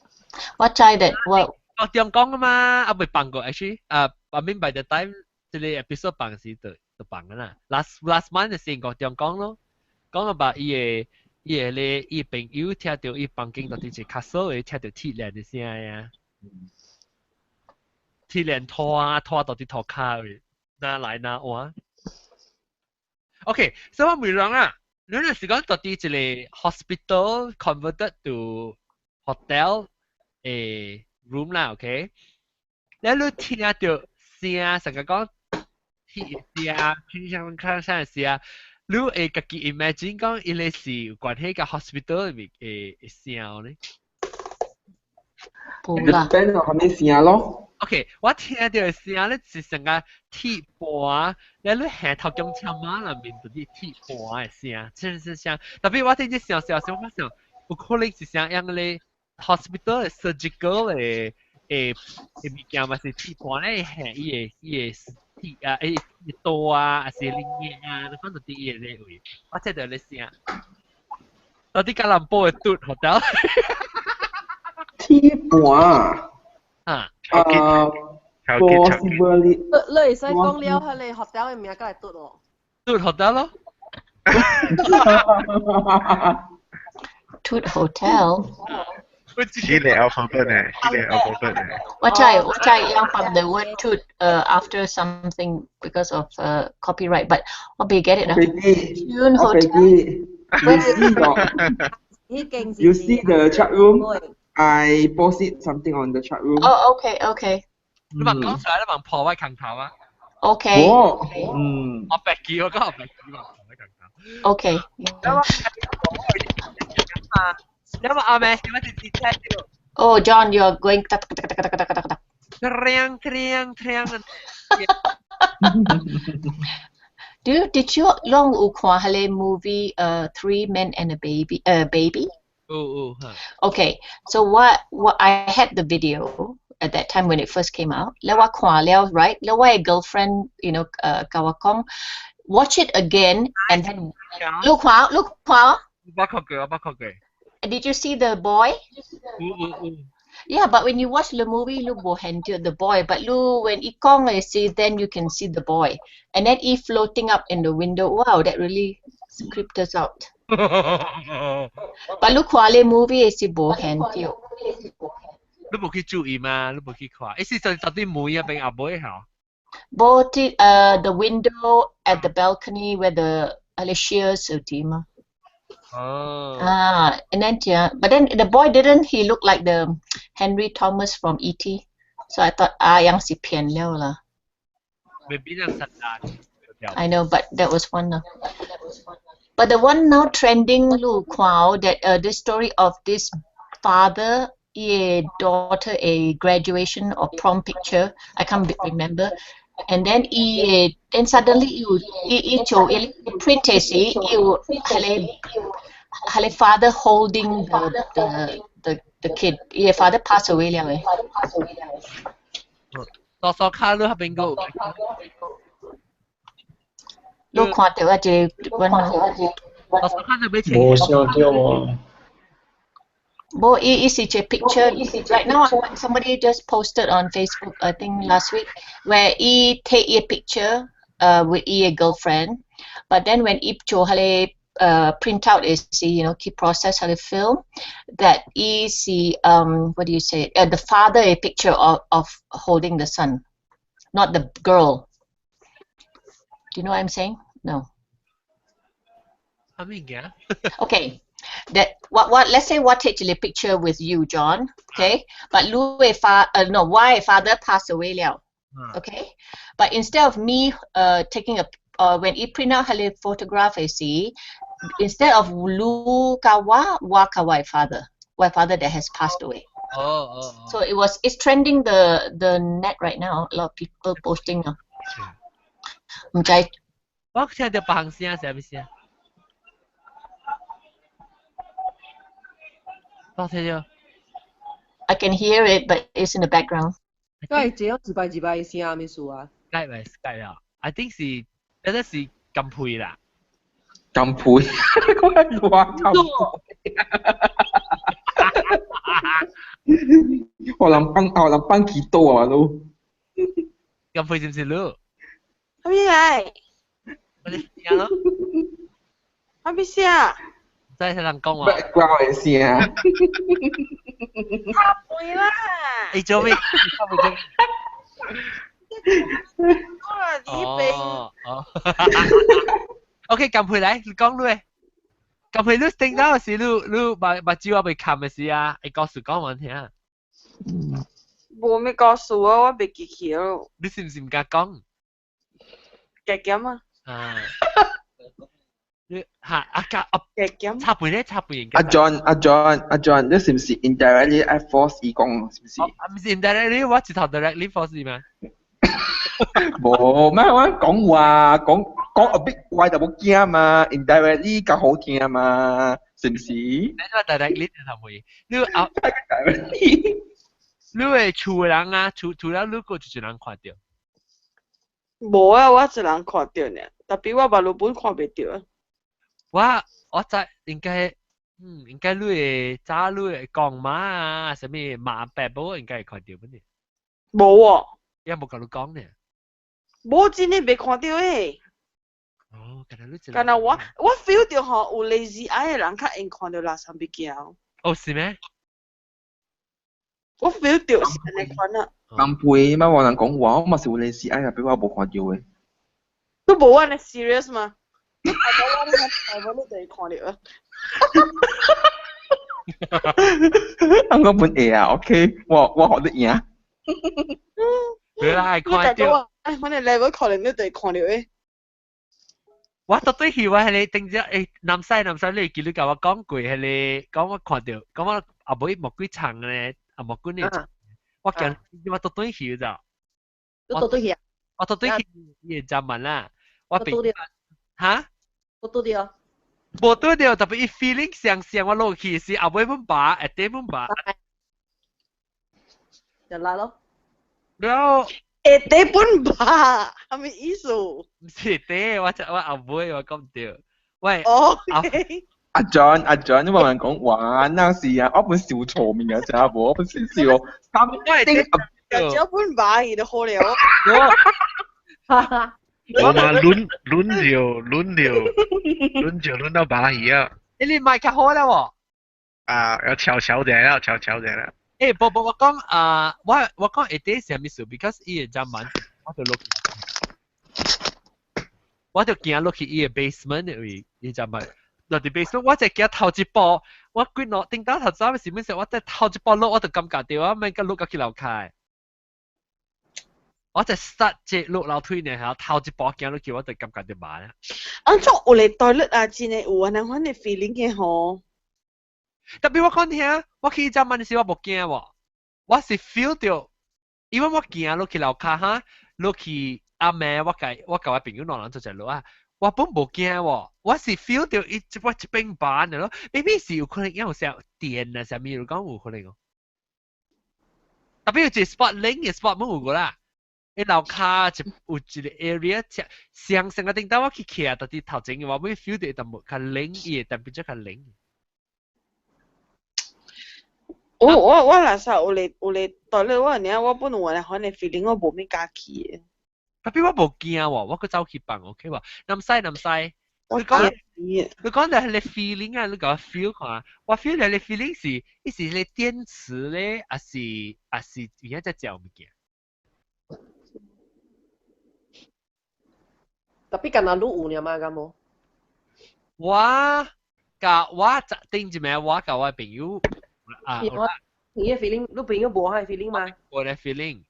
我知 that 我哦，點講啊嘛，啊未放過，actually 啊，I mean by the time 這個 episode 放時就就放啦。Last last month 就先講點講咯，講到把伊個伊個咧伊朋友聽到伊房間到底是 castle 會聽到鐵鏈的聲呀，鐵鏈拖啊拖到佇塗跤位，哪來哪往。OK，所以我問人啊，你若是講到底一個 hospital converted to hotel 的 room 啦，OK？你你聽到聲，成個講鐵聲，聽像看啥聲，你會家己 imagine 講伊個是有關係佮 hospital 裡面的的聲呢？無啦。 Depend on 啥物聲咯。 OK，我聽到的聲咧是成個鐵盤，咧你行頭中車馬內面就啲鐵盤的聲，真是聲。特別我聽這聲聲聲，我想有可能是啥樣咧 hospital 的 surgical 的的的物件嘛是鐵盤咧行伊的伊的鐵啊，伊刀啊，還是零件啊，你講到佇伊的咧位，我聽到咧聲。到底吉隆坡的嘟 hotel？鐵盤啊。啊，possibly 你你會使講了，彼个 hotel 的名閣來嘟哦。嘟 hotel 咯。 Toot Hotel。系列 alphabet 呢，系列 alphabet 呢。我知我知要放 the word toot after something because of copyright, but 我未 get it 啦。Tune Hotel。 You see the You see the chat room? I posted something on the chat room. Oh, okay. 你咪講出來，你咪破壞空頭啊！ Okay. 哦，嗯。我白記，我講我白記嘛，破壞空頭。 Okay. 你話阿咩？點解直接聽到？ Oh, John, you are going tak tak tak tak tak tak tak. 鏘鏘鏘。 Did you 攏有看彼個 movie Three Men and a Baby? 有有哈。 Okay, so what I had the video at that time when it first came out. 了我看了 right，了我的 girlfriend 共我講 watch it again and then 你看你看。我看過，我看過。 Did you see the boy? 有有有。 Yeah, but when you watch the movie, 你無看著 the boy, but 你 when 伊講的時 then you can see the boy. And then he floating up in the window. Wow, that really creeped us out. But 你看咧 movie 是無看著。你無去注意嘛？你無去看？伊是就就佇門仔邊後尾吼。無佇the window at the balcony where the 彼個 shears 有佇嘛？哦。 Ah, and then yeah, but then the boy didn't he look like the Henry Thomas from E.T. So I thought ah, 樣是騙了啦。 Maybe 人實大。 I know, but that was one lah. But the one now trending 你看 that this story of this father 伊的 daughter a graduation or prom picture, I can't remember. And then 伊的 then suddenly 伊有伊伊做伊 print 的時，伊有彼個彼個 father holding the kid，伊的 father pass away 了的。多數卡你彼邊個有。你看著啊，這個阮多數卡就欲無想著喎。無，伊伊是一個 picture. Right now, somebody just posted on Facebook, I think last week, where he take a picture with 伊 girlfriend, but then when 伊做彼個 print out is 去 process 彼個 film, that 伊是 what do you say? The father a picture of holding the son, not the girl. Do you know what I'm saying? No. 啥物件？ Okay. That what let's say 我 take 一個 picture with you, John, okay? But 你的 fa no, 我的 father passed away 了。Okay? But instead of me taking a when 伊 print out 彼个 photograph 的時，instead of 你佮我，我佮我 father, 我 father that has passed away. 哦哦。 So it's trending the net right now. A lot of people posting 啊。毋知。我聽著別項聲，啥物聲？我聽著。 I can hear it, but it's in the background. 該這樣一擺一擺聲咩事啊？該咪該啦，I think 是，嗰陣是金配啦。金配，講係話金配。我諗崩，我諗崩幾多啊都。金配是唔是你？係咪嚟？我哋聲咯。係咪聲？真係人講話。 background 嘅聲。插背啦！你做咩？哦哦。OK，金配嚟，講你。金配你頂到時，你你目目睭還未冚嘅時啊，會故事講我聽。無咩故事啊，我袂記起咯。你是毋是毋敢講？加減啊。啊。你嚇阿家阿插背咧，插背。阿 John 阿 John 阿 John，你是毋是 indirectly 愛 force 伊講，是毋是？啊，毋是 indirectly，我一頭 directly force 伊嘛。無咩，我講話講講 a bit 怪就無驚嘛，indirectly 較好聽嘛，是毋是？你話 directly 就會，你啊 directly，你會厝的人啊，厝厝了你閣一個人看著。無啊，我一人看著爾，特別我目睭本看袂著啊。我知應該，應該你會早你會講馬啊，啥物馬白寶應該會看著本哩。無喎。也無共你講呢。無真的袂看著欸。哦，敢若你一。敢若我 feel 著吼，有 lazy eye 的人較會看著垃圾物件。哦，是咩？我 feel 著是按呢款啊。咁背嘛，我人講話，我嘛是有 lazy eye，比我無看著的。都無按呢 serious 嘛？我我你就會看著啊。我本會啊，OK，我學得贏。對啦，看著。哎，我哋 level 可能你就會看著的。我到底去我彼个頂只南西南西，你記你共我講過彼个，講我看著，講我後尾魔鬼層咧，啊魔鬼呢？我驚我到底去咋？你到底去啊？我到底去伊會問啦，我變嚇？我拄著。無拄著，特別伊 feeling 上上我落去是後尾本拔，下底本拔。就來咯。然後下底本拔，係咪意思？毋是底，我我後尾我講著。喂。哦。阿 John 阿 John，你慢慢講話，那時啊，我本笑錯面啊，真係無，我本先笑。三頂。腳本拔伊就好了。我嘛攆攆著攆著攆著攆到巴去啊！你賣較好啦喎。啊，要悄悄者啦，悄悄者啦。欸，無無，我講啊，我講下底是啥物事？Because 伊會真慢，我就落去，我就行落去伊個 basement 的位，伊真慢。落佇 basement，我就行頭一步，我幾落頂到頭早時，本時我再頭一步落，我就感覺著我免閣落到去樓跤。我就 start 這落樓梯呢，頭一步行落去，我就感覺著麻啦。按怎有咧 toilet 啊，真的有按呢款的 feeling 的吼。特別我講聽，我去這問時我無驚喎，我是 feel 著，因為我行落去樓跤哈，落去暗暝我共我朋友兩人做一落啊，我本無驚喎，我是 feel 著伊這我這邊板的咯，maybe 是有可能有啥電啊，啥物講有可能哦。特別有一個 spot 冷的 spot 冇有過啦。伊樓跤一有一個 area，上上個頂頭我去徛，到佇頭前嘅話，我 feel 到淡薄較冷，伊會特別較冷。我若說有咧對咧，我爾我本有按呢款的 feeling，我無咩敢去的。特別我無驚喎，我閣走去放 OK 無？南西南西，你講你講的係你 feeling 啊，你講 feel 看，我 feel 的你 feeling 是，伊是咧電池咧，還是而家在食物件？特別敢若你有爾嘛，敢無？我敢甲我頂一暝，我甲我朋友啊，你嘅 feeling，你朋友無彼 feeling 嘛？無彼 feeling。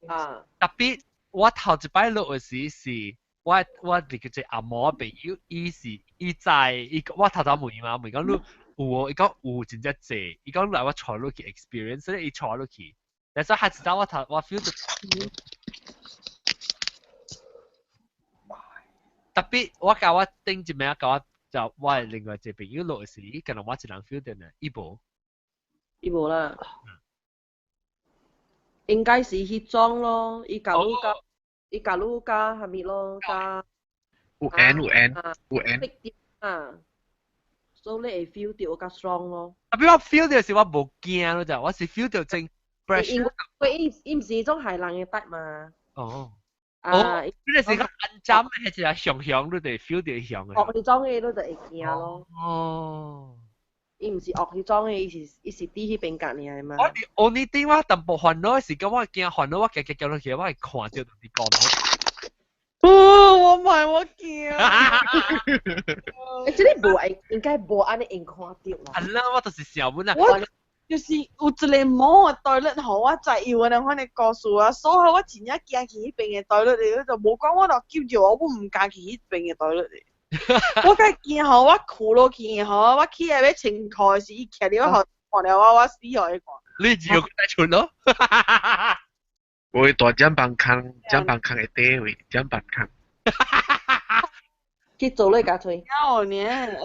啊。特別我頭一擺落嘅時是，我佇個阿毛朋友，伊是伊知伊我頭頭問伊嘛，問講你有無？伊講有真正濟，伊講來我帶你去 experience，所以伊帶你去。但是下一早我頭我 feel 到。特別我甲我頂一暝甲我就我另外一個朋友落時，可能我一人 feel 到呢，伊無，伊無啦，應該是彼種咯，伊假如加，伊假如加啥物咯，加有緣有緣有緣啊，所以你會 feel 到較 strong 咯。特別我 feel 到是我無驚咯，就我是 feel 到真 pressure。因為伊毋是種害人的 type 嘛。哦。啊！你是講安針，還是熊熊，你就會 feel 到熊的。惡彼種的，你就會驚咯。哦。伊毋是惡彼種的，伊是佇彼邊隔爾的嘛。我 only thing 我淡薄煩惱是講我驚煩惱，我行行行落去，我會看著就是講。哦，我唔係我驚。欸，這个無會，應該無按呢用看著啦。啊啦，我就是想阮啦。我就是有一个毛的 toilet 予我知有的款的故事啊，所以我真正驚去彼邊的 toilet 的，就無講我若救著我，我毋敢去彼邊的 toilet 的。我較驚吼，我跍落去吼，我起來欲穿褲的時，伊徛佇我後看著我，我死予伊看。你只有帶出咯。我會大砧板空，砧板空會底位，砧板空。去做咧加吹。有呢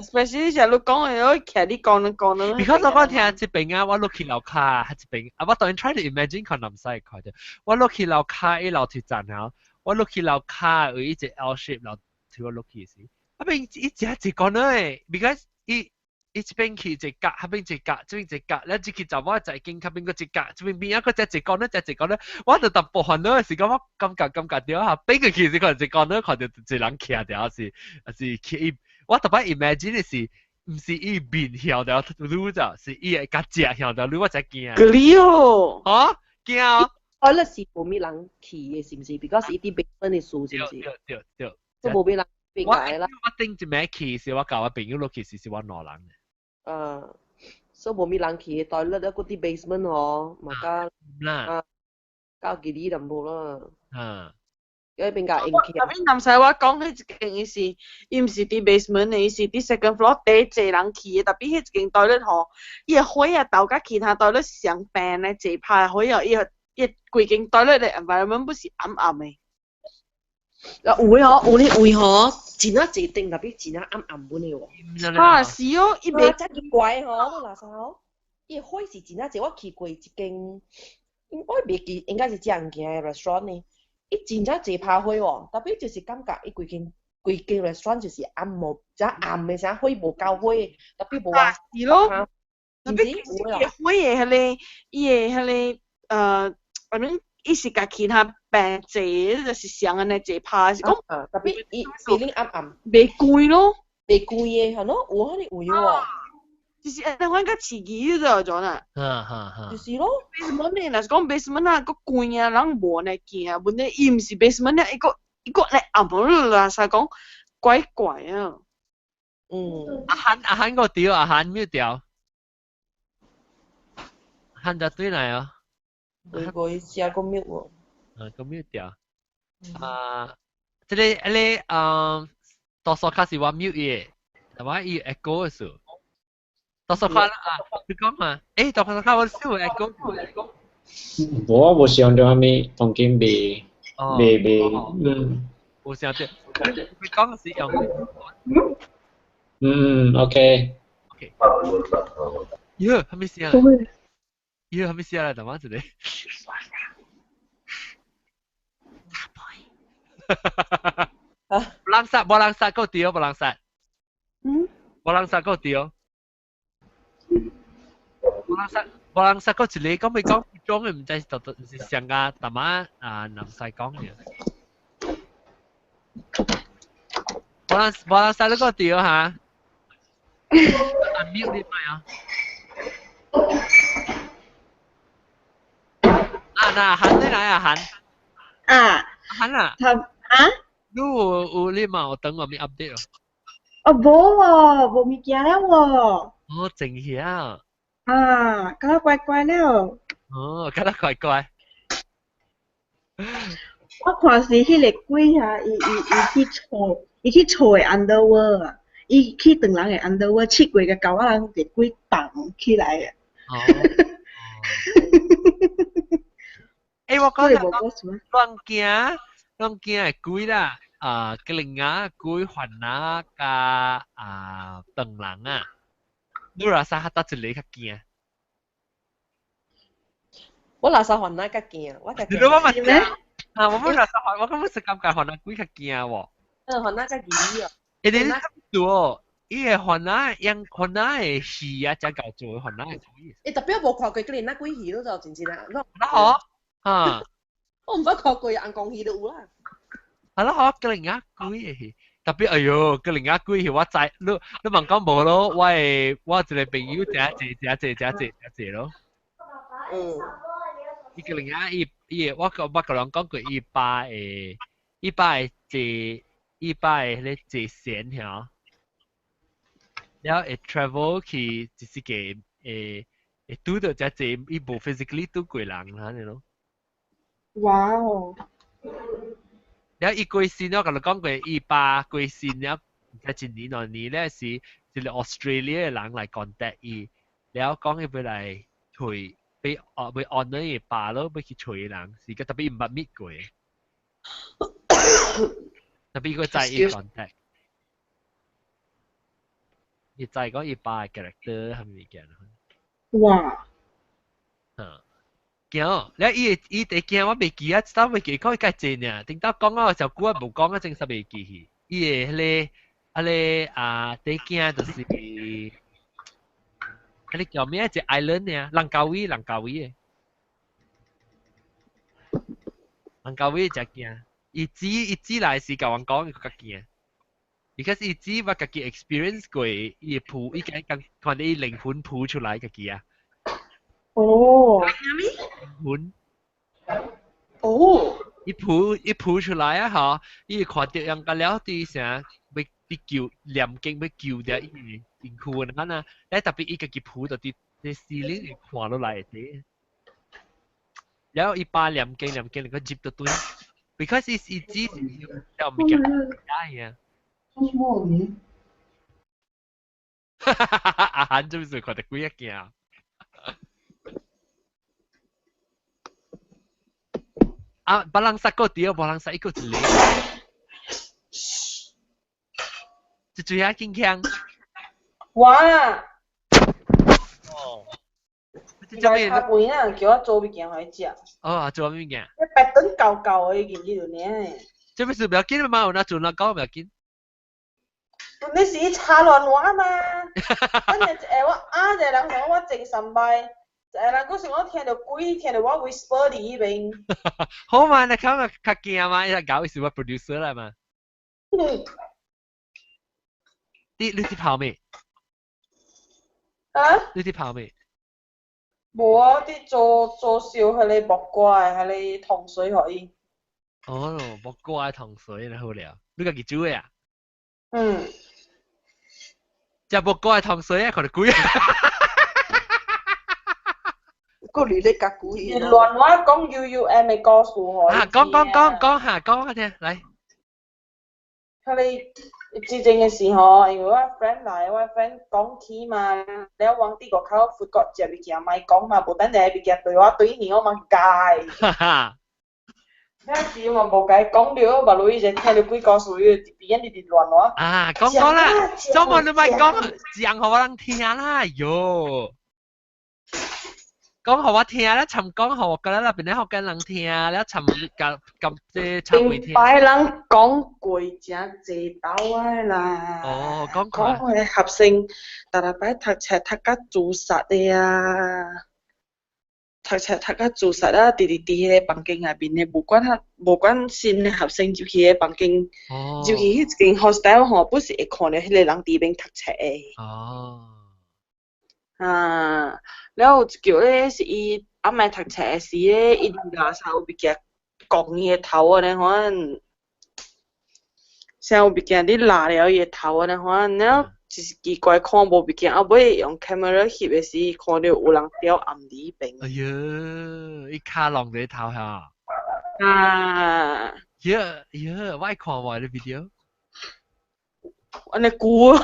，especially 像你講的，我徛你講你講你。 Because 我聽這邊啊，我落去樓跤，這邊啊，我當然 try to imagine 可能唔使看著。我落去樓跤一樓梯站啊，我落去樓跤有一隻 L shape 樓梯我落去時，啊邊一隻一個呢，because 伊伊這邊去一格，彼邊一格，這邊一格，咱這去查某在經，彼邊閣一格，這邊邊啊閣隻一個呢，隻一個呢，我就淡薄煩惱是講我感覺著哈，變過去是看一個呢，看著一人徛著是，還是去伊，我特別 imagine 的是，毋是伊面向著女咋，是伊會較食向著女，我才驚。格哩哦，嚇驚哦！我咧是無咩人去的，是毋是？because 伊佇 basement 的事，是毋是？對對對，都無咩人變我來啦。我頂一暝去是我共我朋友落去是是我兩人。啊，所以無咩人去的 toilet 咧，閣佇 basement 吼，嘛較啦，啊，較吉利淡薄啦。啊，因為變較應特別南西我講彼一間伊是，伊毋是佇 basement 的，伊是佇 second floor 第濟人去的。特別彼一間 toilet 吼，伊的火啊投佮其他 toilet 相平的，濟拍火哦，伊個伊規間 toilet 的 environment 不是暗暗的。啊有的吼，有的位吼，真啊濟燈，特別真啊暗暗本的喎。啊是哦，伊袂真奇怪吼，你垃圾吼，伊火是真啊濟，我去過一間，我袂記，應該是食物件的 restaurant 呢。伊真正濟拍火喎，特別就是感覺伊規間規間 restaurant 就是暗無，真暗的，啥火無夠火，特別無啊。是咯，特別伊的火的彼个，伊的彼个I mean 伊是共其他病濟，就是上按呢濟拍，是講特別伊 feeling 暗暗，袂關咯，袂關的，係咯，有可能有喎。就是按呢款較刺激咗種啊。哈哈哈。就是咯。 basement 呢，若是講 basement 啊，閣關啊，人無按呢驚啊，問題伊毋是 basement 啊，伊閣伊閣來暗無啦，實講怪怪啊。嗯。阿韓阿韓個掉，阿韓咩掉？韓就對來哦。對過伊寫個 mute 喎。啊，個 mute 掉。啊，這个這个嗯，多數較是我 mute 伊的，係嘛？伊 echo 的時。多數較啊，你講嘛？欸，多數較我少 echo。無我無想著啥物，當今袂袂袂，嗯。無想著，你講是用。嗯，OK。 OK。喲，啥物聲？喲，啥物聲來？等我一下。無人殺，無人殺，夠對，無人殺。嗯。無人殺，夠對。無人殺，無人殺，夠一個講未講種的，毋知是特特是上個大媽啊南西講的。無人無人殺，你夠對哈？啊，mute 你咪啊！啊，那韓你來啊韓。啊。韓啊。他啊？你有有你嘛有等我咪 update 哦。哦，無喎，無物件了喎。哦，靜起啊！啊，敢若乖乖了。哦，敢若乖乖。我看是彼个鬼啊，伊伊伊去厝，伊去厝的 underworld 啊，伊去唐人的 underworld 試過個狗仔人個鬼動起來啊。哦。欸，我講講亂驚，亂驚的鬼啦，啊，吉林仔鬼、番仔佮啊唐人啊，你若啥較佗一个較驚？我垃圾番仔較驚，我較驚。你我嘛驚啊！我本垃圾番，我根本是感覺番仔鬼較驚喎。嗯，番仔較易哦。欸，你你做，伊個番仔用番仔的戲啊，才夠做番仔的鬼。欸，特別我無看過吉林仔鬼戲咯，就真真啊。那好，啊。我毋捌看過，尪公戲都有啦。係咯，好吉林仔鬼的戲，特別哎喲，吉林仔鬼戲我知，你你問講無咯，我的我一個朋友誠濟誠濟誠濟誠濟咯。嗯。伊吉林仔伊伊我個我共人講過，伊爸的伊爸的坐伊爸的彼个坐船遐，了會 travel 去一個會會拄著遮濟，伊無 physically 拄過人按呢咯。哇哦！了伊過身了，共你講過，伊爸過身了，毋知一年兩年咧是一個 Australia 的人來 contact 伊，了講伊欲來揣，欲哦欲 honour 伊爸咯，欲去揣人，是個特別伊毋捌meet 過，特別伊閣知伊 contact，伊知講伊爸的 character 啥物物件。哇！嗯。驚，了伊伊第驚我袂記啊，一道袂記，講伊較濟爾，頂到講啊，小久啊無講啊，真實袂記去。伊的彼個啊咧啊，第驚就是，彼個叫咩？一個 island 爾，蘭卡威，蘭卡威的，蘭卡威誠驚。伊姊伊姊來時共阮講，伊閣較驚。because 伊姊捌家己 experience 過，伊會浮，伊講看到伊靈魂浮出來家己啊。哦。靈魂。哦。伊浮伊浮出來啊！吼，伊會看著人家了佇啥，欲欲救念經欲救著伊身軀的啊，咧特別伊家己浮著佇佇 ceiling 會看落來的。然後伊爸念經念經，個入到對，because 伊伊姊是了物件假啊。做什麼你？哈哈哈！阿韓做咩事看著鬼仔驚？啊，別人殺過對，無人殺一個一個。一嘴仔堅強。哇！哦。你較貴啊，叫我做物件予伊食。哦，做物件？白頓厚厚的，見你就爾。這不是不要緊嘛？有哪陣哪講不要緊。你是伊插亂我嘛？等下一下我啊一個人講我精神歹，一個人閣想講聽著鬼，聽著我 whisper 佇彼邊。好嘛，你看較較驚嘛？伊個搞伊是我 producer 來嘛？你你佇跑未？啊？你佇跑未？無啊，佇做做燒彼个木瓜的彼个糖水予伊。哦，木瓜的糖水那好了，你家己煮的啊？嗯。食木瓜的糖水啊，可能貴啊。閣你咧較貴。伊亂我講 UUM 的故事予啊，講講講講下，講下聽，來。彼个之前的時吼，因為我 friend 來，我 friend 講起嘛，了我佇外口 food court 食物件，莫講嘛，無等下物件對我對面我嘛該。哈哈。那時我無共伊講了，目淚就聽著鬼故事，伊就邊直直亂我。啊，講講啦，做麼你莫講，講予我人聽啦，喲。講予我聽啦，尋講予我覺得那邊咧福建人聽，了尋甲甲這尋會聽。頂擺人講過誠濟道的啦。哦，講講彼個學生，逐逐擺讀冊讀甲自殺的啊，讀冊讀甲自殺啊，直直佇彼個房間內面的，無管他，無管新的學生入去彼個房間，入去彼一間 hostel 吼，不是會看著彼個人佇邊讀冊的。哦。啊，了有一叫咧是伊暗暝讀冊的時咧，伊垃圾有物件摃伊的頭按呢款，啥有物件你拉了伊个頭按呢款，了就是奇怪看無物件，後尾用 camera 翕的時，看到有人吊暗裡邊。哎喲，伊卡弄佇頭嚇。啊！耶耶，我愛看無你 video。按呢久啊！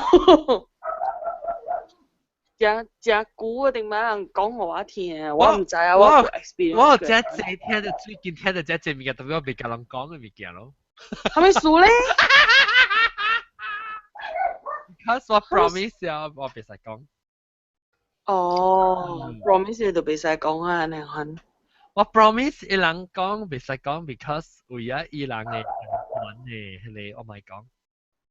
誠誠久啊！頂擺人講予我聽，我毋知啊，我無 experience。我有真濟聽著最近聽著真濟物件，特別我袂共人講的物件咯。啥物事咧？ Because 我 promise 啊，我袂使講。哦，promise 就袂使講啊，按呢款。我 promise 伊人講袂使講，because 為咗伊人的安全的，彼個我莫講。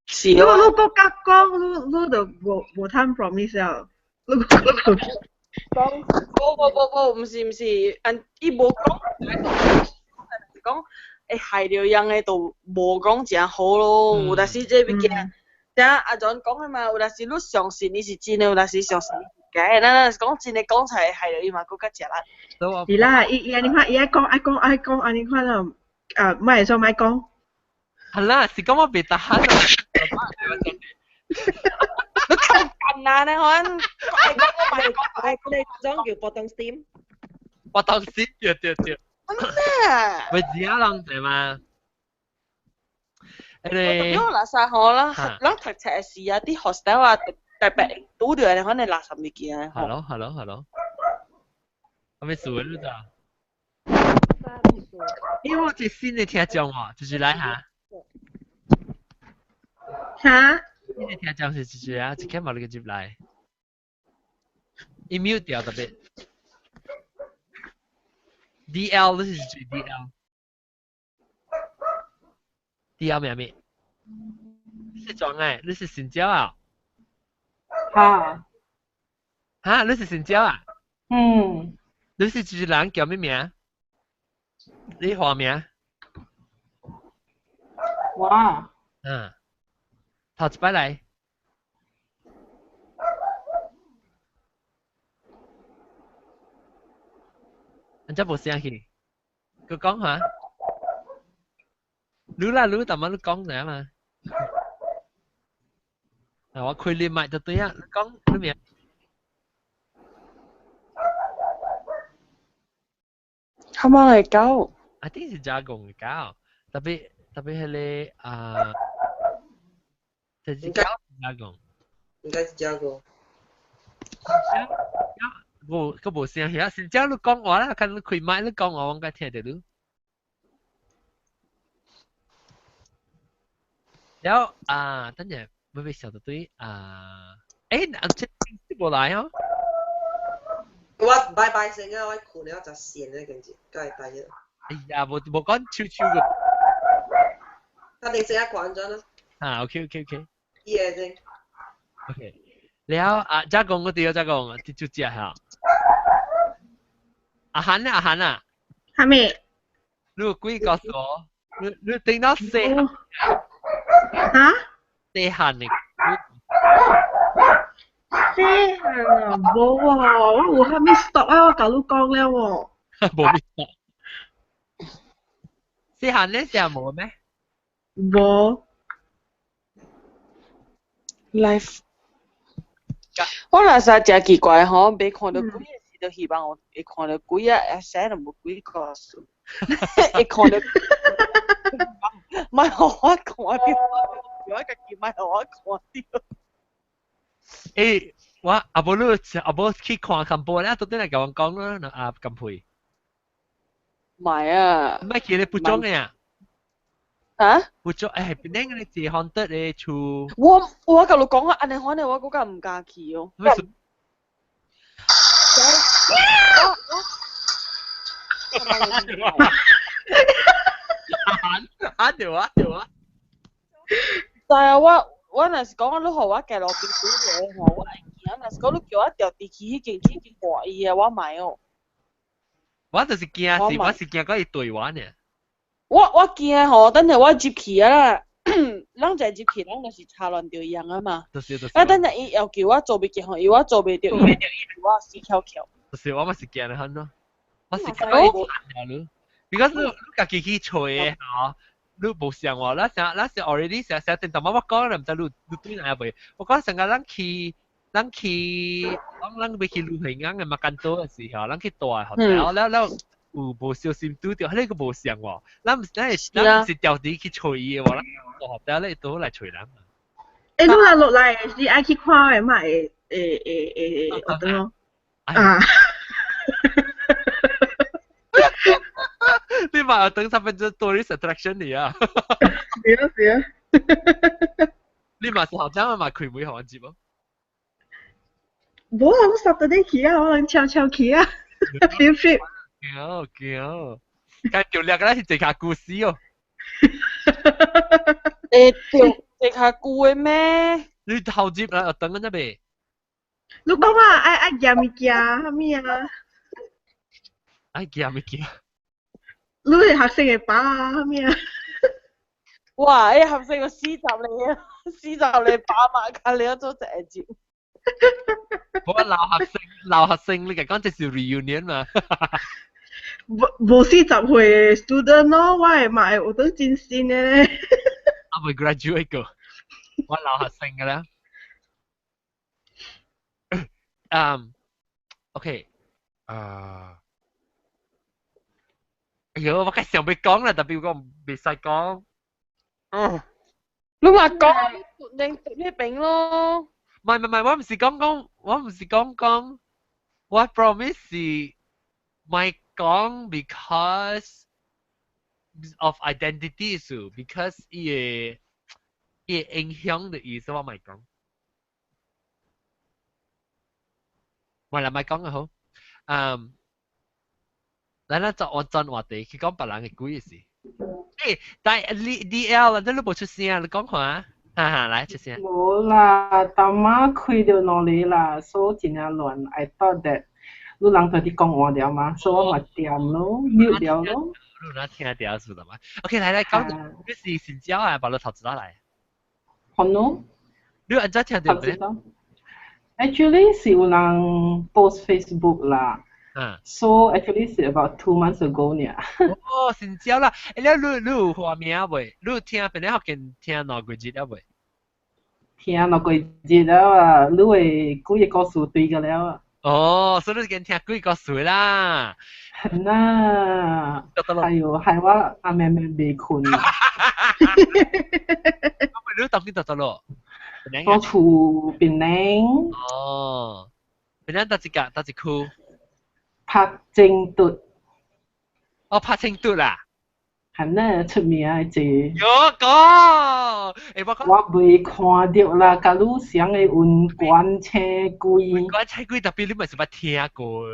是你你閣較講，你你就無無通 promise 了。你閣講，無無無無，毋是毋是，按伊無講，講會害著人的就無講誠好咯。有當時這物件，等阿 John 講的嘛，有當時你相信伊是真的，有當時相信伊是假的。咱若是講真的講出來害著伊嘛，閣較食力。是啦，伊伊按呢款，伊愛講愛講愛講按呢款啊，啊，莫會使莫講。係啦，是講我袂得閒啊。你太近啦，你看，愛講我莫講，愛講你種叫 potong steam。我當時對對對。咩？咪知啊，人對嘛？特別我垃圾吼啦，咱讀冊時啊，佇 hostel 啊，特別拄著的可能垃圾物件。係咯係咯係咯。係咪數你咋？因為我這新的聽眾哦，就是來下。嚇？新的聽眾是就是啊，一刻嘛你個入來。伊 mute 掉特別。DL 你是最 DL。DL 咩咩？是裝誒，你是新椒啊？嚇！嚇，你是新椒啊？嗯。你是一個人叫咩名？你化名？我。嗯。頭一擺來。人家無聲去，佢講下。你啦，你淡仔你講者嘛？啊，我開你麥就對啊，你講你名。他媽嚟狗。 I think 是加工嘅狗，特別特別係個啊，這是狗加工。應該是加工。無，佢無聲去啊！新疆你講話啦，看你開麥你講話，我應該聽到你。然後啊，等陣會唔會想到對啊？誒，啊，這這無來哦。我拜拜先啊！我困了十線咧，跟住該拜咗。哎呀，無無講超超嘅。他哋先一關咗啦。啊，OK OK OK。伊個先。 OK，了啊，再講個對，再講，就就食嚇。阿韓啊，阿韓啊。係咪？你有幾個數？你你頂到四漢？嚇？四漢的。四漢啊，無啊，我有啥物 stop 啊？我共你講了喎。無咪 stop。四漢咧成無咩？無。 Life。我若實誠奇怪吼，袂看到鬼的時，就希望我會看到鬼啊，會使就無鬼故事。會看到，莫予我看著，我家己莫予我看著。欸，我阿無你阿無去看看報咧，到底來共我講啦，阿金佩。唔係啊。唔係去你不中嘅啊？啊？不中誒，邊個你自康德嘅厝？我我共你講啊，按呢款的我閣較毋敢去哦。啊對啊對啊！但係我我若是講你予我行路邊拄著吼，我會驚。若是講你叫我調佇去彼間去看伊的，我莫哦。我就是驚是，我是驚講伊對我呢。我我驚吼，等下我入去啊啦，人一入去，人就是插亂著伊樣啊嘛。就是就是。啊，等下伊要求我做袂著吼，伊我做袂著，伊我死翹翹。就是我嘛是驚得很咯，我是驚伊插了你，because 你你家己去揣的吼，你無想喎，咱成咱是 already 成成陣頭我講啦，毋知你你對哪未？我講成個咱去咱去，講咱欲去旅行嘅馬間島嘅時候，咱去大 hotel，了了有無小心拄著，彼個無像喎。咱毋是咱是咱毋是調佇去揣伊嘅喎，咱大 hotel 咧倒來揣人。欸，你若落來是愛去看的嘛？會會會會學堂咯。啊！你嘛等三分鐘 tourist attraction 嚟啊！是啊是啊。你嘛是校長嘛開會學完接無？無啊，我 Saturday 去啊，我能悄悄去啊，field trip。驚驚，但條掠個是這卡故事哦。欸，對，這較久的咩？你頭接啦，等緊一未？你講啊，愛愛夾物件，啥物啊？愛夾物件。你係學生嘅爸啊，啥物啊？哇！欸，學生個四十嚟啊，四十嚟爸嘛，較了做一個節。我老學生，老學生，你講這是 reunion 嘛？無無40歲 student 咯，我係嘛會有得真新的咧。啊，未 graduate 過，我老學生㗎啦。嗯，OK，啊，哎喲，我梗想欲講啦，特別我袂使講。嗯，你話講，你迄邊咯。唔係唔係，我唔是講講，我唔是講講，我 promise 是唔講 because of identity issue，because 伊個伊個影響的意思我唔講。唔係啦，唔係講就好。嗯，咱咱就我轉話題去講別人的鬼事。欸，但係你 D L 啦，你無出聲，你講看。哈哈，來出聲。無啦，當媽開著兩个啦，所以真正亂。I thought that 你人都佇講話了嘛，所以我嘛恬咯，mute 了咯。你若聽著是嘛？OK，來來講，你是新椒啊，把你頭一來。好咯。你按怎聽著咧？Actually 是有人 post Facebook 啦。嗯。 So actually 是 about 2 months ago 呢。哦，新椒啦，欸，你你有畫面未？你有聽邊個福建聽兩個字了未？聽兩個字了啊，你會幾個故事對個了啊？哦，所以你先聽幾個故事啦。係啦。哎喲，害我阿妹妹袂睏。你當今佗落？我厝檳城。哦，檳城佗一個，佗一區？拍正嘟。哦，拍正嘟啦。係呢，出名的這。喲講，欸我講。我未看著啦，佮你上的雲冠請鬼。雲冠請鬼特別你嘛是捌聽過。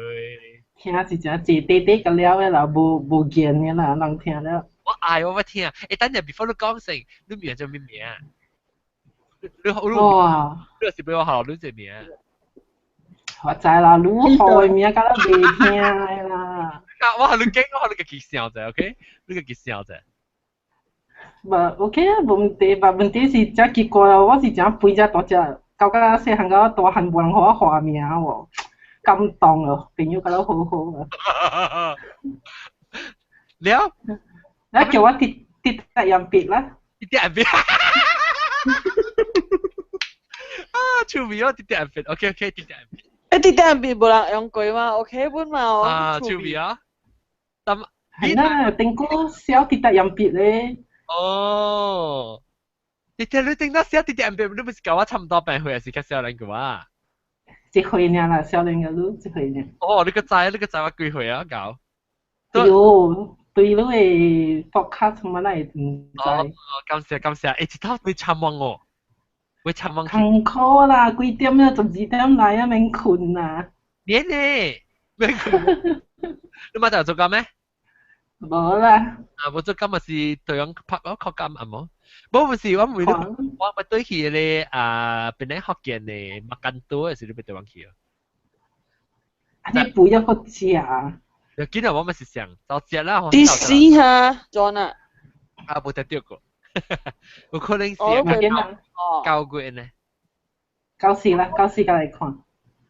聽是真濟短短個了的啦，無無見的啦，人聽了。我愛我捌聽，欸等陣 before 你講先，你名叫咩名？你你哇！你是俾我學你這名？我知啦，你學的名敢若袂聽的啦。我予你講，我予你家己想者，OK？你家己想者。無 OK 啊，無問題，但問題是真奇怪哦，我是真肥遮大隻，到甲細漢到大漢無人予我化名喎，感動哦，朋友甲我好好啊。了，你叫我直直得用筆啦。直直用筆。啊，趣味哦，直直用筆，OK OK，直直用筆。欸，直直用筆無人用過嗎？OK 本嘛哦。啊，趣味啊。但係啦，頂久寫直直用筆咧。哦，直直你頂到寫直直用筆，你不是佮我差唔多病歲，還是較少年個啊？一歲爾啦，少年個你一歲爾。哦，你閣知，你閣知我幾歲啊？搞。哎喲，對你的 podcast 我哪會毋知？哦，感謝感謝，欸，這套會參望哦，會參望。辛苦啦，幾點啊？12點來啊，免睏啦。免呢，免睏。你馬上做工咩？無啦。啊，無做工嘛是對樣拍我確監啊無？無不是，我唔是我我對去咧啊，檳城福建的馬間島的時，你欲對阮去哦。啊，你不要閣食。要緊啊，我嘛是想走食啦。第四哈，John 啊。啊，無得著過，有可能是9月呢。九四啦，九四過來看。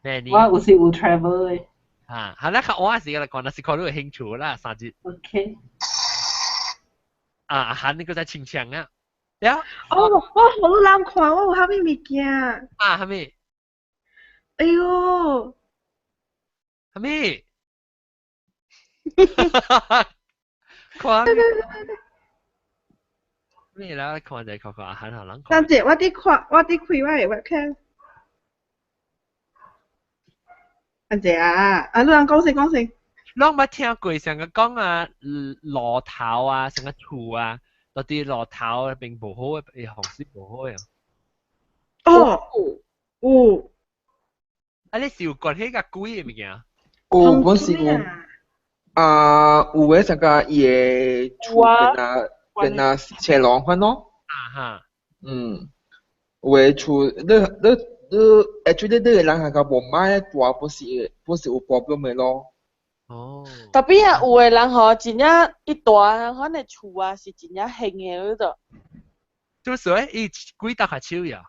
咩我有時有 travel 的。啊，好啦，較晚時來看，若是看你有興趣啦，三日。 OK。啊阿韓呢個在清槍啊，了哦，我好難看，我有啥物物件？啊，啥物？哎喲，啥物？看咩啦？看者看看阿韓好人等者，我佇看，我佇開我的 webcam。等者啊，啊，你人講先講先。攏捌聽過上個講啊，路頭啊，上個厝啊，到底路頭並無好的，風水無好的。哦，有。啊，你是有關係佮鬼的物件？有，本是有。啊，有的上個伊的厝跟啊跟啊車路款咯。啊哈。嗯，有的厝，你你你，actually 你的人係個無買大，不是有 problem 的咯。哦。 Tapi 啊，有的人吼，真正一大款的厝啊，是真正興的嗰度。就是說，伊鬼搭下手呀。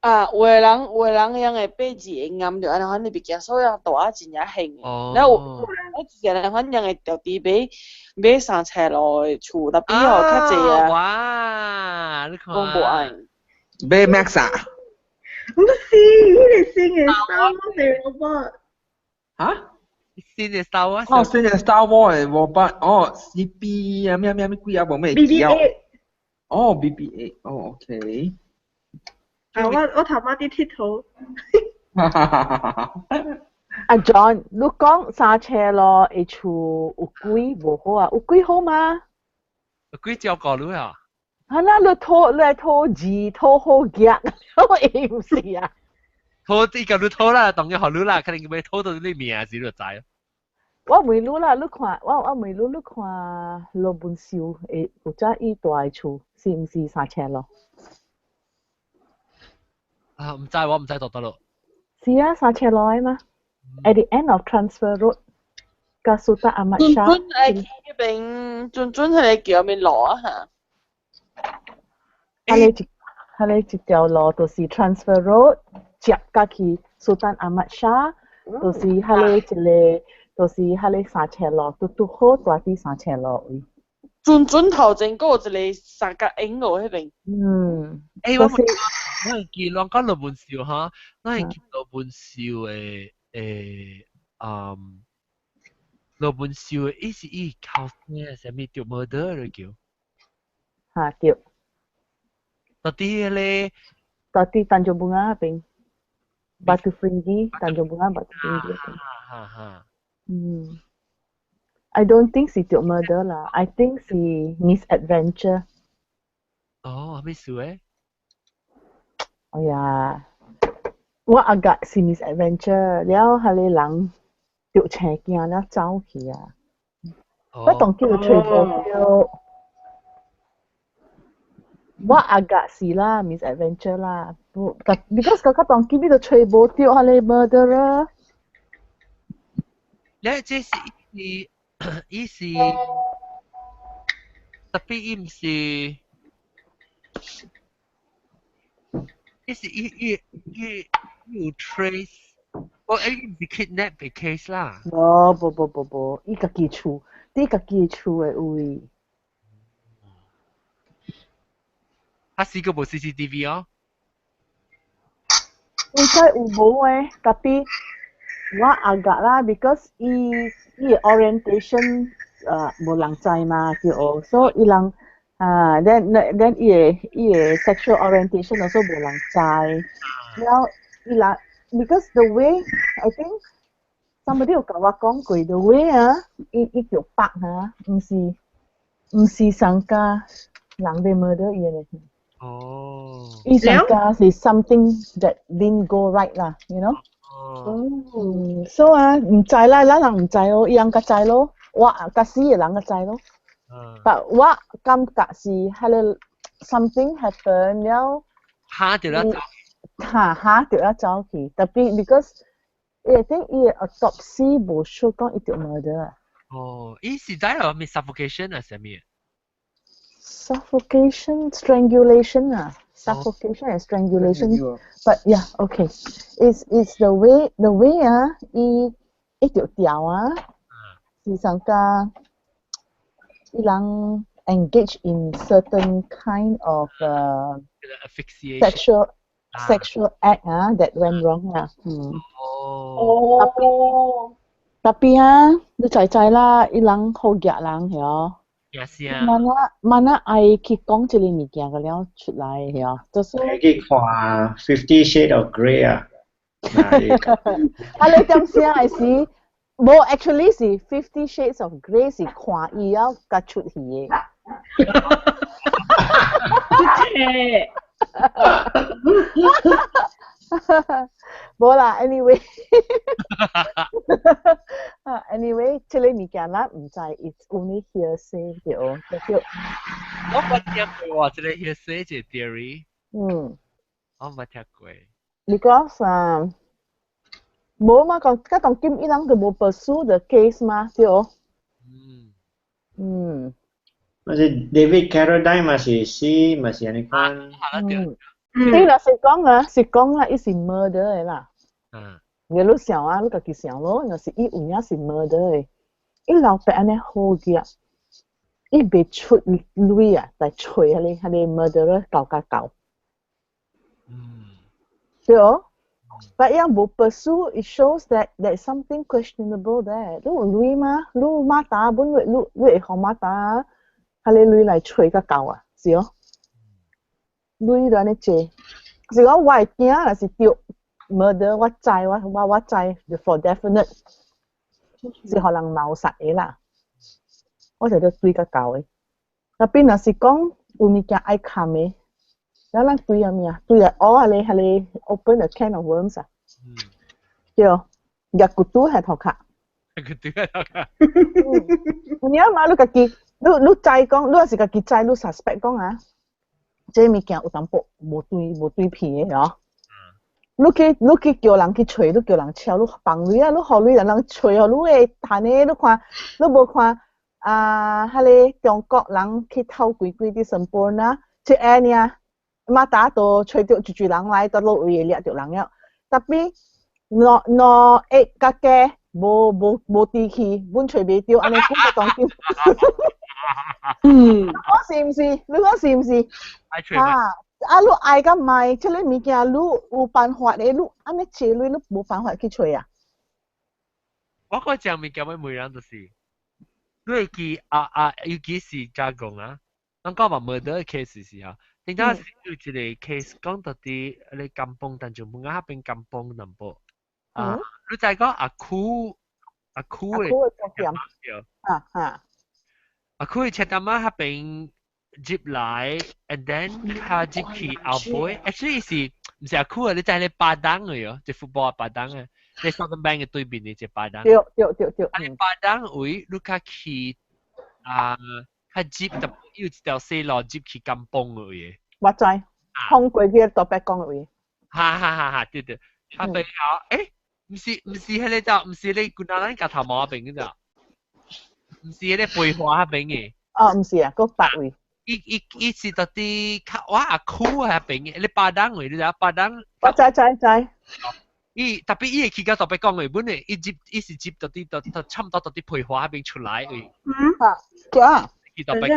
啊，有的人有的人樣會八字會暗著按呢款的物件，所以大啊真正興的。哦。了有我一個人反正會著佇買買三尺路的厝，tapi 吼較濟啊。哇！你看。講無愛。買 Max 啊？唔是，彼個新的 Star Wars 的 robot。嚇？新的 Star Wars。哦，新的 Star Wars 的 robot，哦，CB 啊，咩咩咩鬼啊，無咩記啊。哦，BB-8，哦，OK。啊，我我頭媽佇鐵頭。哈哈哈哈哈！阿 John，你講三車路的厝有鬼無好啊？有鬼好嗎？有鬼照顧你啊？啊啦，你討你來討字討好額，會毋是啊？討伊共你討啦，當然予你啦，可能欲討到你名時你就知。我問你啦，你看我我問你，你看羅文秀的有遮伊住的厝是毋是三車路？啊，毋知我毋知佗佗咯。是啊，三車路的嘛。At the end of Transfer Road，佮 Sultan Ahmad Shah。準準愛去彼邊，準準彼个橋面路啊哈。彼个一彼个一條路就是 Transfer Road，接佮去 Sultan Ahmad Shah，就是彼个一个，就是彼个三車路，拄拄好蹛佇三車路位。準準頭前閣有一個三角形路彼邊。嗯。欸，我我會記攏講羅文秀哈，我會記羅文秀的的，嗯，羅文秀的伊是伊後生啥物著 murder 就叫。哈對。佗佇彼个？佗佇 Tanjung Bungah 邊，Batu Ferringhi, Tanjung Bungah Batu Ferringhi 邊。哈哈。嗯。I don't think 是著 murder 啦，I think 是 misadventure。哦，啥物事誒？哎呀，我 agak 是 misadventure，了彼个人著青驚了走去啊。我當叫揣無著。我 agak 是啦，misadventure 啦，不，because 感覺當今你都揣無著彼个 murderer。咧，這是伊伊是，tapi 伊毋是，伊是伊伊伊有 trace，哦，伊毋是 kidnap 的 case 啦。無無無無無，伊家己厝，佇家己厝的位。啊，試過無 CCTV 哦？應該有無誒，tapi 我 agak 啦，because 伊伊的 orientation 無人知嘛，對哦，所以伊人啊，then then 伊的伊的 sexual orientation also 無人知，了伊人 because the way I think somebody 有共我講過，the way 啊，伊伊著白哈，毋是毋是上家人欲 murder 伊的。哦。伊上家是 something that didn't go right 啦，you know？哦。嗯，所以啊，毋知啦，咱人毋知哦，伊人較知咯，我較死的人較知咯。但我感覺是彼个 something happen 了，嚇著了走。嚇嚇著了走去，tapi because 伊 think 伊的 autopsy 無 show 講伊著 murder。哦，伊是知哦，咩 suffocation 啊，啥物？ Suffocation, strangulation 啊，suffocation and strangulation. But yeah, okay. It's the way 啊，伊伊著掉啊，是上加伊人 engage in certain kind of asphyxiation sexual act 啊 that went wrong 啦。嗯。哦。 Tapi 啊，你知知啦，伊人好額人曉。也是啊。 Mana mana 愛去講這個物件個了出來曉，就是。去看 Fifty Shades of Grey 啊。啊，你點寫係是？無，actually 是 Fifty Shades of Grey 是看伊了才出戲的。切。無啦，anyway，anyway，這個物件咱毋知，it's only hearsay 對，對。我冇聽過這個 hearsay 這 theory。我冇聽過。 Because 啊，無嘛講，甲當今伊人就無 pursue the case 嘛，對。嘛是 David Carradine 嘛是死嘛是按呢款。你若是講啊，是講啦，伊是 murder 的啦。你你想啊，你家己想咯，若是伊有影是 murder 的，伊老爸按呢好額，伊袂出鐳啊，來揣彼個 murderer 搞甲到。對哦。But 伊無 pursue, it shows that there's something questionable there. 你有鐳嗎？你馬達本你你會予馬達，彼個鐳來揣甲到啊，是哦。鐳就按呢借，是講我會驚，若是著 murder，我知我我我知 for definite 是予人謀殺的啦。我就著對較到的。Tapi 若是講有物件愛崁的，了咱對啥物啊？對啊，哦，彼個 open a can of worms 啊。對，舉骨拄係頭殼。骨拄係頭殼。有影嘛？你家己，你知講，你若是家己知，你 suspect 講啊，這物件有淡薄無對無對皮的吼。你去叫人去揣，你叫人敲，你放鐳啊，你予鐳人人揣，予你會趁的，你看，你無看啊？彼個中國人去偷鬼鬼佇semporna啊，一下爾，馬達都揣著一濟人來，佗落位會掠著人了。Tapi 兩兩下較加無無無豬去，阮揣袂著，按呢講個當今。我是毋是？你講是毋是？啊！啊！你愛甲賣，這個物件你有辦法的，你按呢借鐳，你無辦法去揣啊。我講這物件欲問人就是，你會記啊啊，尤其是加工啊，咱講嘛 murder case 時候，頂當時有一個 case 講到佇你 kampung 淡江本仔彼邊 kampung 淡薄啊，你知講阿區阿區的啊啊，阿區的車擔仔彼邊入來，and then 較入去後尾，actually 是毋是阿區啊？你知你巴當的喲，這 football 巴當啊，你 Southern Bank 的對面的這巴當。對對對對。啊，你巴當位你較去啊，較入特有一條細路入去 kampung 的位。我知，通過去大伯公的位。哈哈哈哈，對對，啊對啊，欸，毋是毋是彼個就，毋是你古那咱夾頭毛彼邊個，毋是彼個梅花彼邊的。哦，毋是啊，閣別位。伊伊伊是佇佇較我阿區彼邊的，你巴當位，你知影巴當？我知知知。伊 tapi 伊會去到大伯公的，本來伊入伊是入到佇到到差毋多到佇梅花彼邊出來位。嗯。啊，對啊。去大伯公。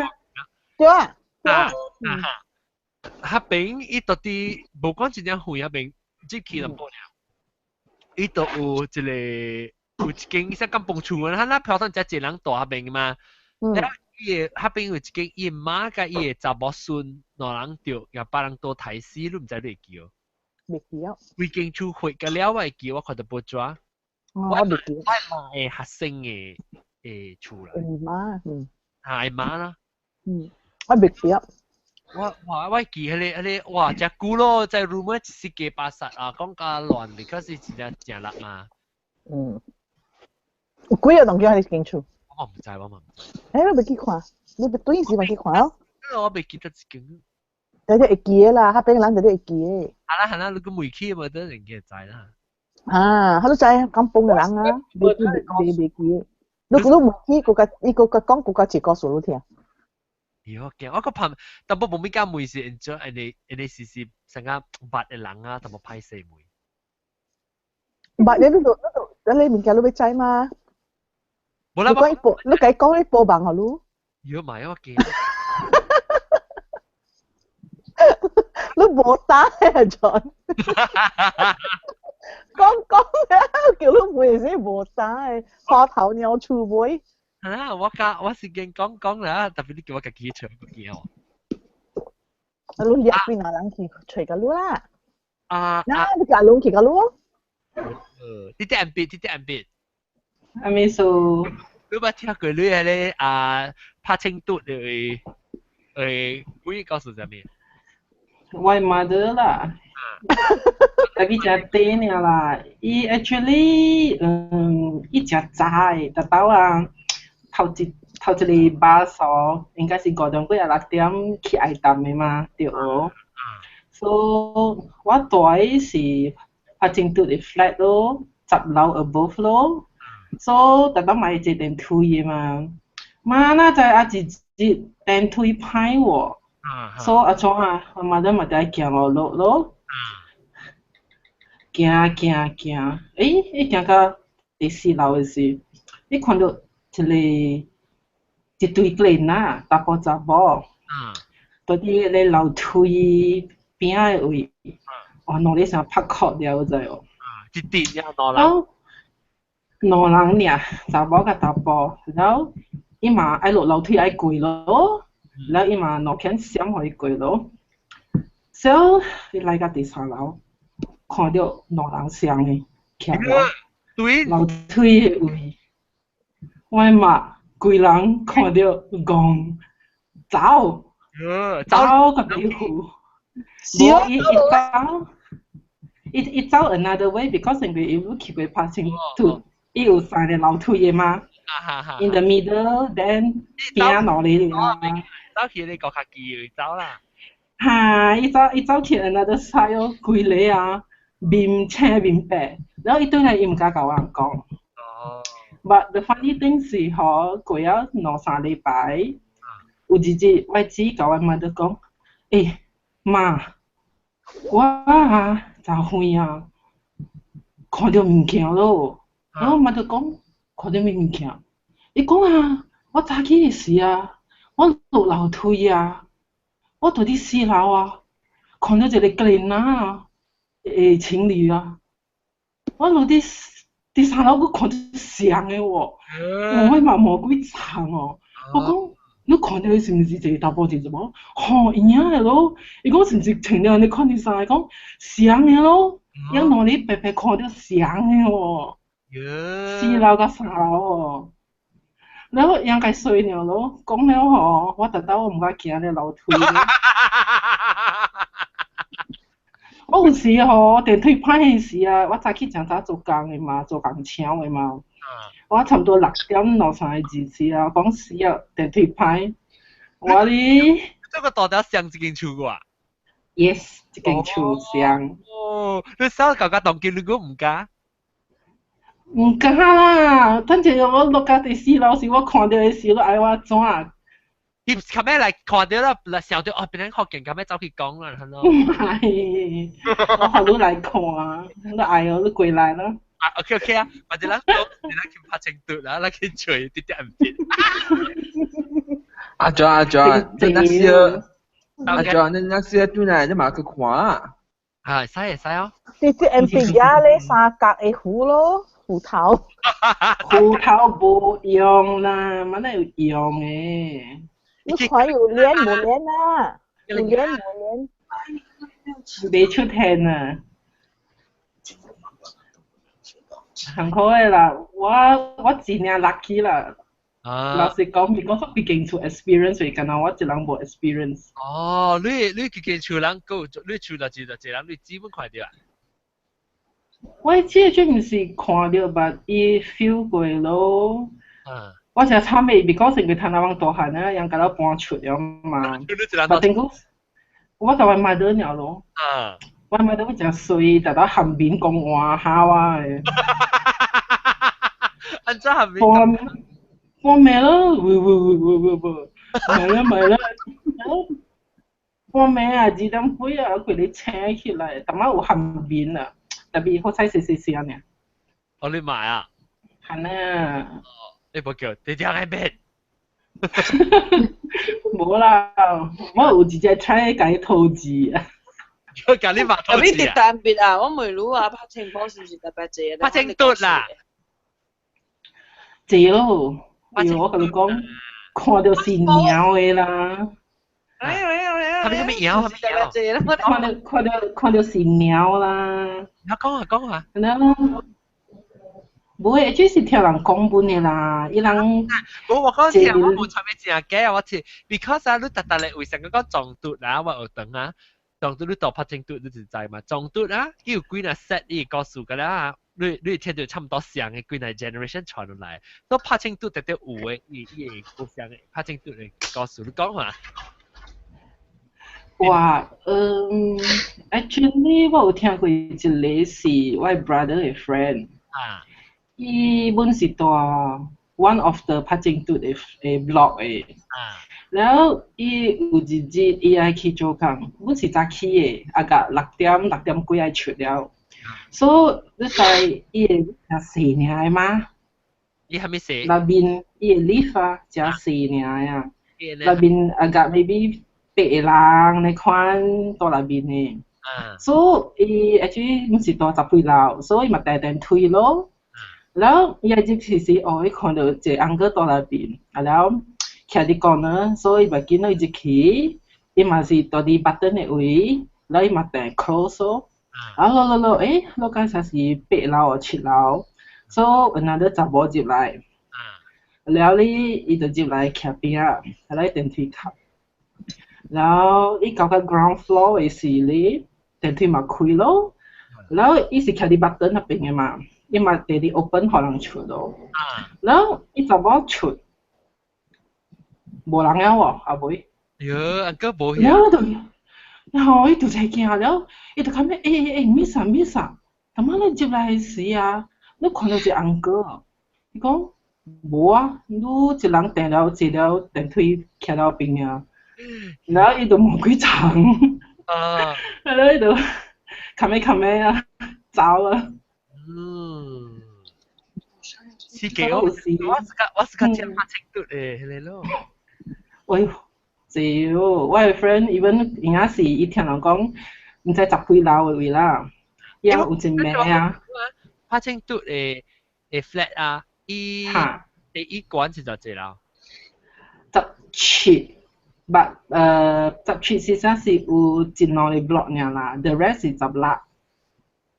對啊。啊啊哈！彼邊伊到佇無講真正遠彼邊入去淡薄爾，伊就有一個有一間像 kampung 厝啊，咱飄上遮濟人住彼邊嘛。嗯。伊個彼邊有一間伊媽佮伊个查某孫兩人著，也別人都刣死，你毋知你會記無？袂記啊。規間厝血甲了，我會記，我看著報紙。我袂記。我媽的學生的的厝啦。媽，嗯。係媽啦。嗯，我袂記啊。我我我記彼個彼個哇，誠久咯，在 rumor 七加八十啊，講甲亂，可是真正誠力嘛。嗯。有幾個東西喺你間厝？我毋知，我嘛毋知。欸，你袂去看？你袂對時袂去看哦？我袂記得一間。大家會記得啦，彼邊人就會記得。啊啦，係啦，你個未去嘛，等人家知啦。啊，他都知 kampung 的人啊，袂記袂袂記。你你未去，閣共伊閣共講，閣共一個故事你聽。咦，我驚，我個怕，淡薄無物件問是按怎，按呢按呢是是成個捌的人啊，淡薄歹勢問。捌你你就你就你物件你欲知嗎？無啦，你講伊報，你共伊講伊報網予你。喲媽，我驚。你無打啊，John。講講啊，叫你問是無打的，花頭鳥厝尾。啊！我教我是見講講啦，特別你叫我家己唱個見哦。啊，你掠邊個人去揣個你啦？啊！嗱，你家攏去個你哦。啲啲 M B，啲啲 M B。阿咪數。你捌聽過你迄個啊拍清嘟的鬼告訴啥物？我 mother 啦，特別食短爾啦，伊 actually 伊食早的，特到啊頭一個巴士應該是5點幾啊6點去愛淡的嘛，對無？So 我住的是拍清拄的 flat 咯，10樓 above 咯，so 特到買一個電梯的嘛，媽哪知啊一日電梯歹喎。所以阿怎啊，我媽媽嘛得行路落咯，行行行，伊行到第四樓的時，伊看到一個一對囡仔，查埔查某，佇佇咧樓梯邊仔的位，哇，兩个成拍哭了，你知無？一對了兩人，兩人爾，查某佮查埔，然後伊嘛愛落樓梯愛過咯。然後伊嘛兩牽閃予伊過咯，所以伊來到第三樓，看到兩人雙的徛對樓梯的位，我媽規人看到戇走，走個地府，無伊伊走，伊伊走 another way，because 因為伊有去過拍清楚，伊有三個樓梯的嘛。In the middle, then 邊兩個嘛。走去你國較機走啦。哈！伊走伊走去 another side 哦，規个啊，面青面白，然後伊轉來伊毋敢共我人講。哦。 But the funny thing 是吼，過了兩三禮拜，有一日我姊共我媽就講：欸，媽，我啊昨昏啊看著物件咯。然後我媽就講。看著啥物件？伊講啊，我早起的時啊，我落樓梯啊，我佇佇四樓啊，看到一個囡仔啊，情侶啊，我落佇第三樓，閣看到雙的喎，我嘛毛幾層哦，我講你看到的是毋是一個查埔一個查某？吼，有影的咯，伊講是毋是穿了按呢款的衫？伊講雙的咯，伊兩个白白看到雙的喎。四樓佮三樓哦，然後應該衰了咯，講了吼，我特登我毋敢行咧樓梯。我有時吼電梯歹的時啊，我早起誠早做工的嘛，做工廠的嘛。我差不多6點兩三個字時啊，講死啊，電梯歹，我哩。這個大條上一間厝過啊？Yes，這間厝上。哦，你手舊甲當見你閣毋敢？毋敢啦！等陣我落到第四樓時，我看到的時，你愛我怎啊？伊後尾來看到啦，來想到哦，別人福建，後尾走去講啦，係咯。唔係，我予你來看，你愛哦，你過來啦。啊，OK OK 啊，或者咱講，咱去拍清拄啦，咱去揣啲啲唔見。阿 John 阿 John，你那時阿 John 你那時對來你嘛去看啊？啊，使會使哦。啲啲 M P 家咧三角的虎咯。虎頭，虎頭無用啦，嘛哪有用的？你看有臉無臉啊？有臉無臉？袂出現啊！幸好的啦，我我真正 lucky 啦。啊！老實講，如果說規間厝 experience，敢若我一人無 experience。哦，你你規間厝人夠，你厝就一個人，你基本看著啊？我這個毋是看著，but 伊 feel 過咯。我誠慘的，because 因為趁阿翁大漢啊，人共我搬出了嘛。但頂講，我共我媽得爾咯。我媽得誠衰，逐逐含面講話嚇我的。按怎含面？搬搬咩咯？喂喂喂喂喂喂，沒啦沒啦。搬咩啊？2點幾啊，規个醒起來，淡仔有含面啊。特別好彩細細聲爾。哦，你買啊？係啊。你無叫，你聽喺邊？無啦，我有一隻菜共伊投資。佢教你馬特兔子別特別啊！我問你啊，拍情波是唔是特別濟？拍清嘟啦，濟咯，哎呦，我共你講，看著是貓的啦。哎呦哎呦哎呦！係咪係咪妖？係咪妖？看著看著看著是貓啦。你講啊講啊！然後，無的，這是聽人講本的啦，伊人。無我講聽，我無參與真假，我是 because 啊，你特特咧為啥個講撞嘟啊？我學堂啊，撞嘟你到拍清嘟你就知嘛。撞嘟啊，伊有幾若 set 伊個故事個啦，你你聽到差唔多像嘅幾若 generation 傳落來，都拍清嘟特特有嘅，伊伊會互相嘅拍清嘟嘅故事，你講嘛？哇，嗯，actually 我有聽過一個是我 brother 的 friend，啊，伊本是住 one of the 拍正嘟的的 block 的，啊，然後伊有一日伊愛去做工，本是早起的，啊甲六點六點幾愛出了，所以你知伊會誠細爾的嗎？伊係咪細？內面伊的 lift 啊，誠細爾啊，內面啊甲 maybe 八個人那款住內面的，所以伊 actually 毋是住十幾樓，所以嘛搭電梯咯。然後伊入去時，哦，伊看到一個 uncle 住內面，啊了徛佇講呢，所以嘛見到伊入去，伊嘛是住佇 button 的位，然後伊嘛訂 close 咯。啊落落落，欸，落剛才是八樓或七樓，所以 another 查某入來，了咧伊就入來徛邊仔，啊來電梯口。然後伊到到 ground floor 的時咧，電梯嘛開咯，然後伊是徛佇 button 那邊的嘛，伊嘛佇佇 open 予人出咯。然後伊查某出，無人了喎，後尾。喲，uncle 無然後就，然後伊就在驚了，伊就感覺欸欸欸，咩啥咩啥，他媽你入來時啊，你看到一個 uncle，伊講無啊，你一人訂了坐了電梯徛了邊啊。然後伊就無幾層，啊，然後伊就較尾較尾啊，走啊。嗯，是幾好，我是個我是個真拍程度的，迄個咯。哎呦，濟哦！我的 friend even 伊也是伊聽人講，毋知十幾樓的位啦，伊有一暝啊。拍程度的的 flat 啊，伊伊管是十幾樓？十七。But 十七實際是有一兩個 block 爾啦，the rest 是十六。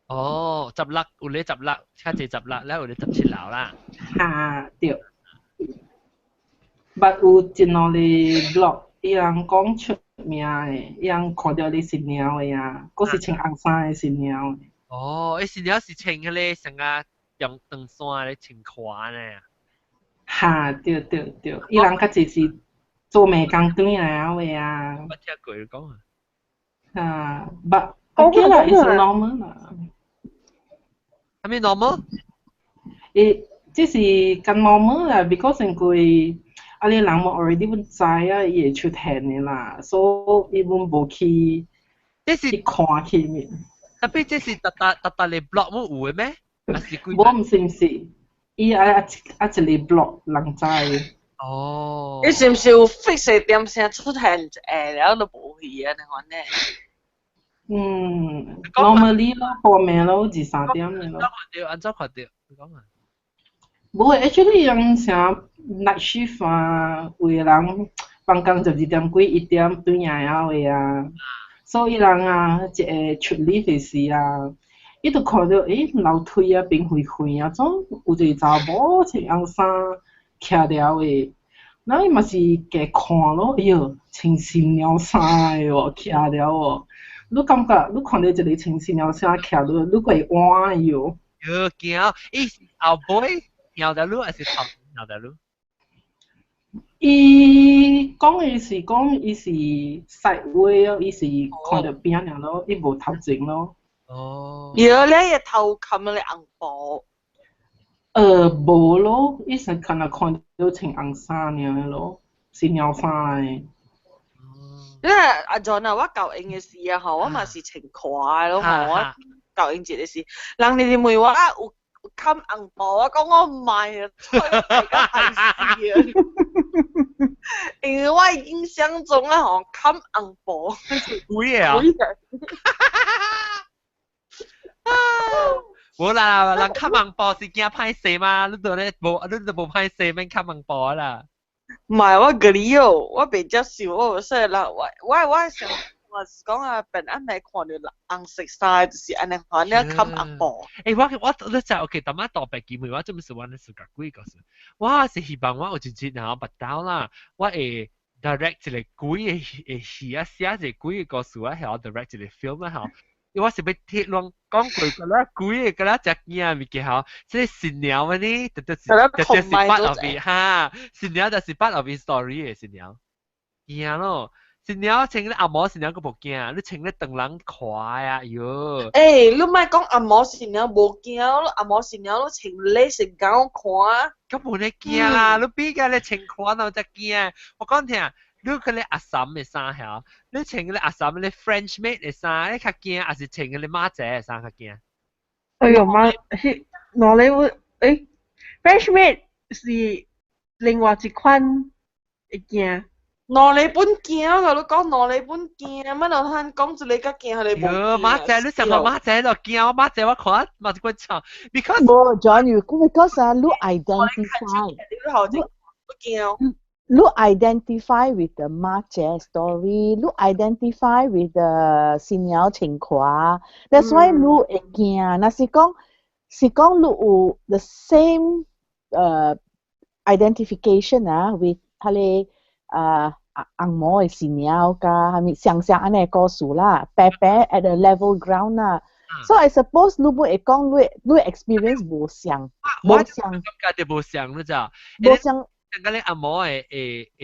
哦，十六有咧十六，較濟十六，了有咧十七樓啦。哈，對。But 有一兩個 block，伊人講出名的，伊人看著你是貓的啊，閣是穿紅衫的是貓的。哦，伊是了是穿彼個像啊長長衫咧穿寬呢。哈，對對對，伊人較濟是做暝工轉來啊話啊。我聽過你講啊。啊，but okay 啦，it's normal 啦。係咪 normal？伊這是較 normal 啦，because 因為啊，你人嘛 already 本知啊，伊會出現的啦，所以伊本無去這是去看去面。特別這是特特特特你 block 冇有的咩？還是幾？無，毋是毋是，伊啊啊啊一個 block 人知。哦。伊是毋是有 fix 點聲出現一下，了就無去啊？你看呢？嗯，normally 咯，半暝咯，二三點的咯。對，按怎看著？你講啊。無，actually 人啥 night shift 啊，有的人放工十二點幾一點轉來啊話啊，所以人啊，一個出 lift 的時啊，伊就看著欸樓梯啊邊灰灰啊，總有一個查某穿紅衫徛了的，然後伊嘛是加看咯，哎喲，穿新娘衫的喎，徛了喎，你感覺你看著一個穿新娘衫徛你，你會換伊哦。喲，驚！伊是後尾搖得你，還是頭搖得你？伊講的是講伊是 side way 咯，伊是看著邊爾咯，伊無頭前咯。哦。如果你個頭冚了紅布。無咯，伊是看啊看到穿紅衫爾咯，新娘衫的。因為阿 John 啊，我舊應嘅時啊，吼，我嘛是穿垮咯，吼，我舊應一個時，人哋問我有冚紅布，我講我唔係啊，吹大家係死啊！因為我印象中啊，吼冚紅布。鬼啊！鬼嘅。無啦，人冚紅布是驚歹勢嘛？你都咧無，你都無歹勢，免冚紅布啦。唔係我個理哦，我袂接受，我說啦，我想我是講啊，本暗暝看到紅色衫就是按呢款，你冚紅布。欸，我你知 OK，淡仔特別機會，我這麼是我是個鬼故事。我是希望我有一日然後捌到啦，我會 direct 一個鬼的戲啊，寫一個鬼的故事啊，曉 direct 一個 film 啊，曉。因為我是欲貼攏講過個啦，鬼的個啦，食驚物件吼，這個新娘呢，就是 part of it 哈，新娘就是 part of it story 的新娘，驚咯。新娘穿咧紅毛新娘閣無驚，你穿咧唐人看啊，喲。欸，你莫講紅毛新娘無驚，紅毛新娘你穿禮是夠看。閣無咧驚啦，你比較咧穿款我才驚。我講聽，你嗰個阿嬸的衫曉，你穿嗰個阿嬸咧 French maid 的衫，你較驚，還是穿嗰個媽姐的衫較驚？哎呦媽，彼哪裡會？欸，French maid 是另外一款會驚。哪裡本驚？我共你講哪裡本驚，乜人通講一個較驚，彼個無驚。媽姐，你想講媽姐就驚，我媽姐我看嘛是怪吵，because 無 John，you because 啊，你 identify，你驚。你 identify with the 媽姐 story，你 identify with the 新娘情況，that's why 你會驚。若是講是講你有 the same identification 啊，with 彼個紅毛的新娘佮啥物相像按呢故事啦，白白 at a level ground 啦。So I suppose 你會講你 experience 無相，無相，感覺就無相，你知？無相。嗰個紅毛的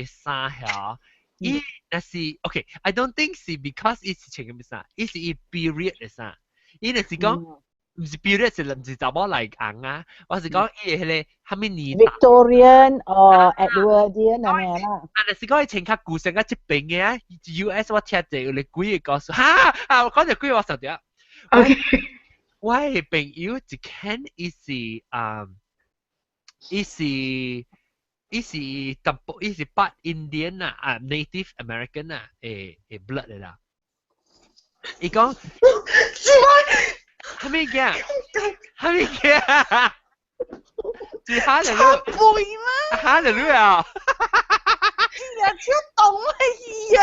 衫遐，伊若是 OK，I don't think 是 because 伊是穿啥物衫，伊是伊 period 的衫，伊若是講毋是 period 是毋是查某來紅啊？我是講伊的彼個啥物年代 Victorian or Edwardian 按呢啦。啊，若是講伊穿較舊成較這邊的啊，US 我聽者有個幾个故事，哈啊！我講著幾個我想著。我的朋友一間伊是啊，伊是淡薄，伊是 part Indian 啊，啊 Native American 啊，的 blood 的啦。伊講，啥物件？啥物件？是哈就你，背嗎？哈就你啊！你兩手動去啊！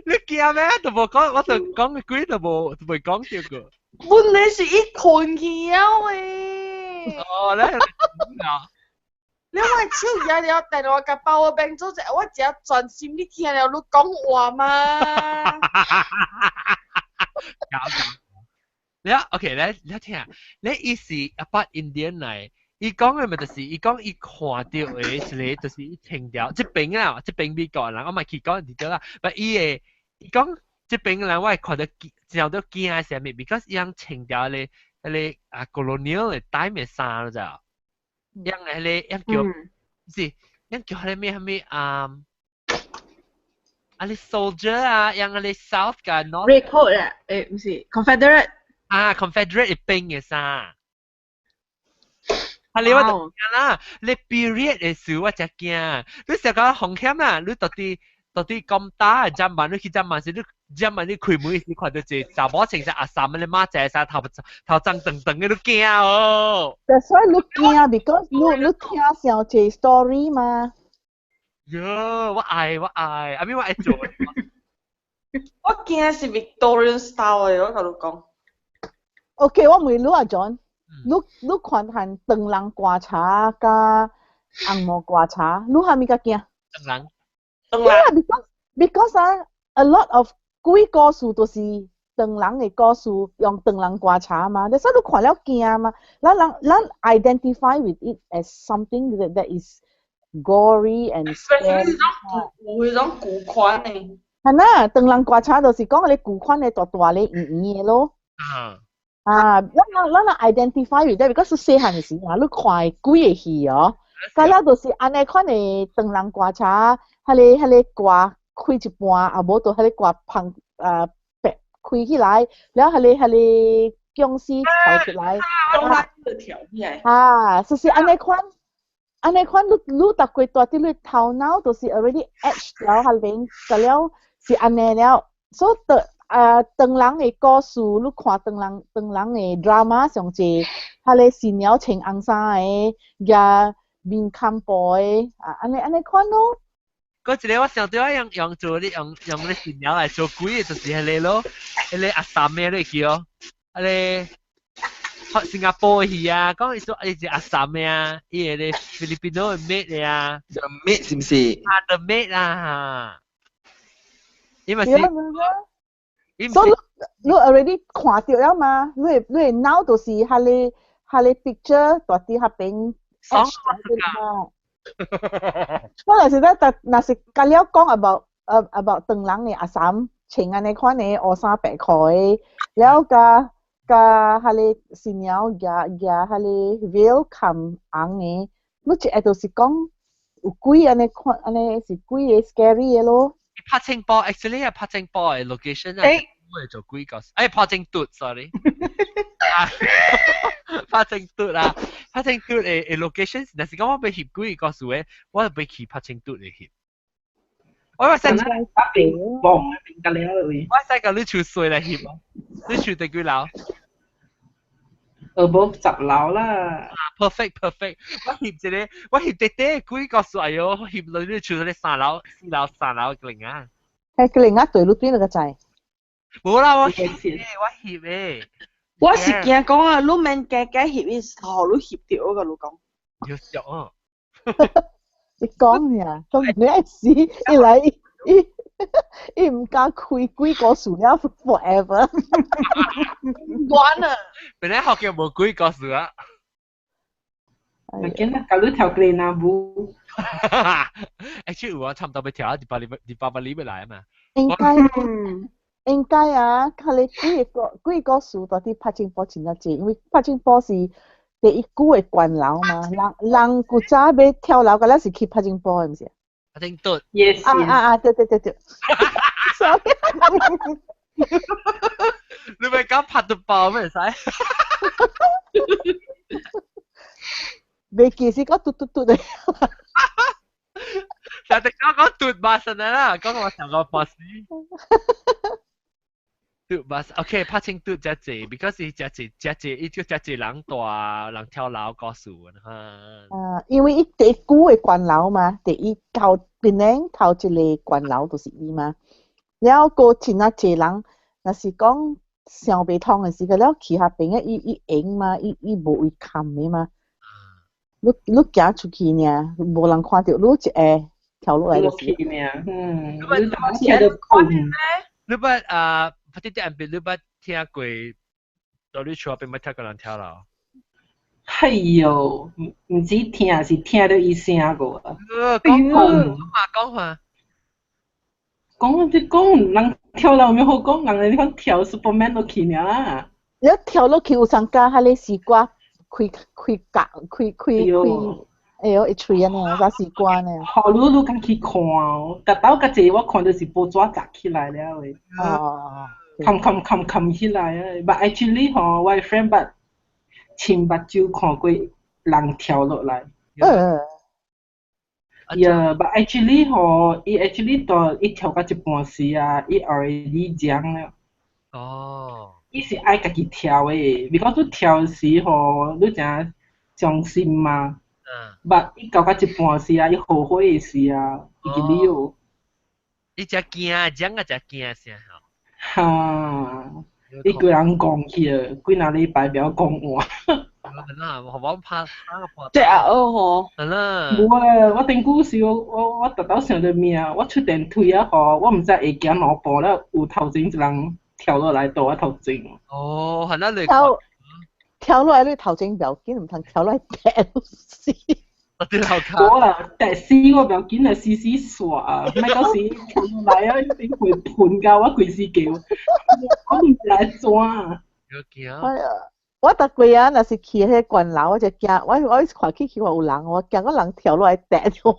你驚咩？都無講，我就講鬼都無，都未講到過。本來是伊困去了誒。哦，你啊！你我手舉了電話共 power bank 做者，我誠專心你聽了你講話嘛。搞搞。你啊，OK，你聽，你伊是一筆 Indian 來。伊講的咪就是伊講伊看著的一個就是伊穿著這邊啦，這邊美國人我嘛去講佇對啦，但伊會伊講這邊人我會看著真都驚啥物，because 伊人穿著咧彼個啊 colonial 的 time 的衫你知無？伊人彼個伊人叫是伊叫彼個咩啥物啊？啊你 soldier 啊，伊人彼個 South 佮 North。 Red coat 啊，欸，毋是 Confederate。啊，Confederate 的兵的衫。啊！你我就驚啦，你 period 的時我才驚。你成講風險啦，你到底咁大砧板，你去砧板時，你砧板你開門時看到一個查某穿衫阿衫，你媽仔衫頭頭髒長長的，你驚哦。 That's why 你驚，because 你聽上一 story 嘛。喲，我愛我愛，阿咪我愛做。我驚是 Victorian style 的，我共你講。 OK，我問你啊，John。你看看唐人棺材佮紅毛棺材，你啥物較驚？唐人。唐人。Yeah, because 啊，a lot of 鬼故事都是唐人的故事，用唐人棺材嘛，所以你看了驚嘛。咱 identify with it as something that is gory and scary。有彼種舊款的。係啦，唐人棺材就是講彼個舊款的大大个圓圓的咯。啊。啊，咱 identify with that because 細漢時啊，你看鬼的戲哦，佮了就是按呢款的唐人棺材，彼個棺開一半，啊無就彼個蓋芳啊白開起來，了彼個僵屍跳出來。跳起來。啊，就是按呢款，按呢款，你逐過蹛佇你頭腦，就是 already etch 了彼邊，就了是按呢了。所以當啊，唐人的故事，你看唐人唐人的 drama 上濟，彼個新娘穿紅衫的，舉面坎布的，啊，按呢按呢款咯。嗰一個我想到用用做你用用你新娘來做鬼的，就是彼個咯，彼個阿三的你記哦，彼個新加坡戲啊，講伊說伊是阿三的啊，伊個菲律賓的 maid 的啊，The maid 是毋是？啊，The maid 啊，伊嘛是。所以你 already 看著了嘛？你的腦就是彼個 picture 蹛佇彼邊。爽嘛！我若是咧，若是甲了講 about 唐人的阿三穿按呢款的烏衫白褲的，了佮佮彼個新娘舉舉彼個 veil 冚紅的，你一下就是講有鬼按呢款，按呢是鬼的 scary 的咯。拍清波，actually 係拍清波嘅 location 啊，會做鬼故事。哎，拍清嘟，sorry。拍清嘟啦，拍清嘟嘅 location，若是講我欲翕鬼故事嘅，我就欲去拍清嘟嚟翕。我話使北邊望邊隔了位。我使共你厝水來翕，你厝佇幾樓？無10樓啦。 Perfect perfect，我翕一個，我翕短短鬼故事，哎喲，翕落你厝咧三樓、四樓、三樓個零啊。係個零啊，對，你對那個在。無啦，我翕的，我翕的。我是驚講啊，你免加加翕，伊予你翕著我共你講。要笑啊！你講呀，講你愛死，一來伊伊毋敢開鬼故事了，forever。關啊！本來學叫無鬼故事啊。咪見啦，共你跳格納舞。 Actually 有啊，差唔多欲跳啊，Deepavali 欲來啊嘛。應該應該啊，較咧鬼個鬼故事蹛佇柏青埔真正濟，因為柏青埔是第一久的懸樓嘛，人人古早欲跳樓，敢若是去柏青埔的，毋是？柏青墩。 Yes。啊啊啊！對對對對。Sorry。你咪講拍到爆咩使？袂記是講嘟嘟嘟的。就係講講嘟巴神啦，講我上個博士。嘟巴，OK，拍清嘟只濟，because 伊只濟只濟，伊就只濟人蹛人跳樓故事哈。啊，因為伊第一久的懸樓嘛，第一頭檳城頭一個懸樓就是伊嘛。了閣真啊濟人，若是講想袂通的時個了去彼邊的，伊伊閒嘛，伊伊無位崁的嘛。你你行出去爾，無人看著你一下跳落來就是。嗯，你聽著困。你捌啊？啲啲人別你捌聽過，到你厝邊捌聽過人跳樓？哎喲，毋止聽，是聽著伊聲過啊！講講嘛講話，講你講人跳樓有啥好講？人你講跳 Superman 落去爾啦。你跳落去有參加彼個絲瓜開開角開開開，哎喲一喙按呢，啥絲瓜呢？好，你你敢去看哦？逐斗較濟我看著是報紙砸起來了的。哦。冚冚冚冚起來啊！But actually 吼，我的 friend 捌親目睭看過人跳落來。Yeah, but actually 吼，伊 actually 到伊跳到一半時啊，伊 already 講了。哦。伊是愛家己跳的，because 你跳時吼，你誠傷心嘛。But 伊到到一半時啊，伊後悔的時啊，伊就了。伊誠驚，講啊誠驚聲吼。哈！伊規人講去啊，幾若禮拜袂曉講話。係啦，我怕怕個對啊，哦吼。係啦。無啊，我頂久時我我我特斗想著命，我出電梯啊吼，我毋知會行兩步了，有頭前一人跳落來佇我頭前。哦，係啦，你跳跳落來你頭前袂要緊，毋通跳落來跌死。我啲頭卡。無啊，跌死我袂要緊啊，死死煞啊，莫到時跳落來啊，一定會噴到我規時叫，我毋知按怎啊。有驚。哎呀，我逐過啊，若是去彼個懸樓，我就驚，我我看起去看有人，我驚個人跳落來跌著我。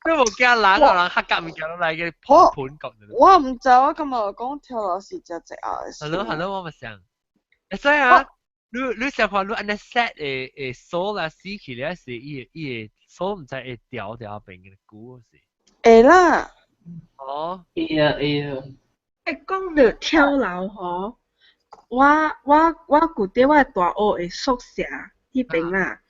你無驚人啊？人客家物件攏來個破盤國。我毋知，我感覺講跳樓是真濟後的事。係咯係咯，我咪想。所以啊，你想看你按呢 set 的鎖啦死去了是伊的鎖毋知會掉掉邊嘅久是。會啦。哦。會啊會啊。欸，講到跳樓吼，我舊佇我大學的宿舍彼邊啦，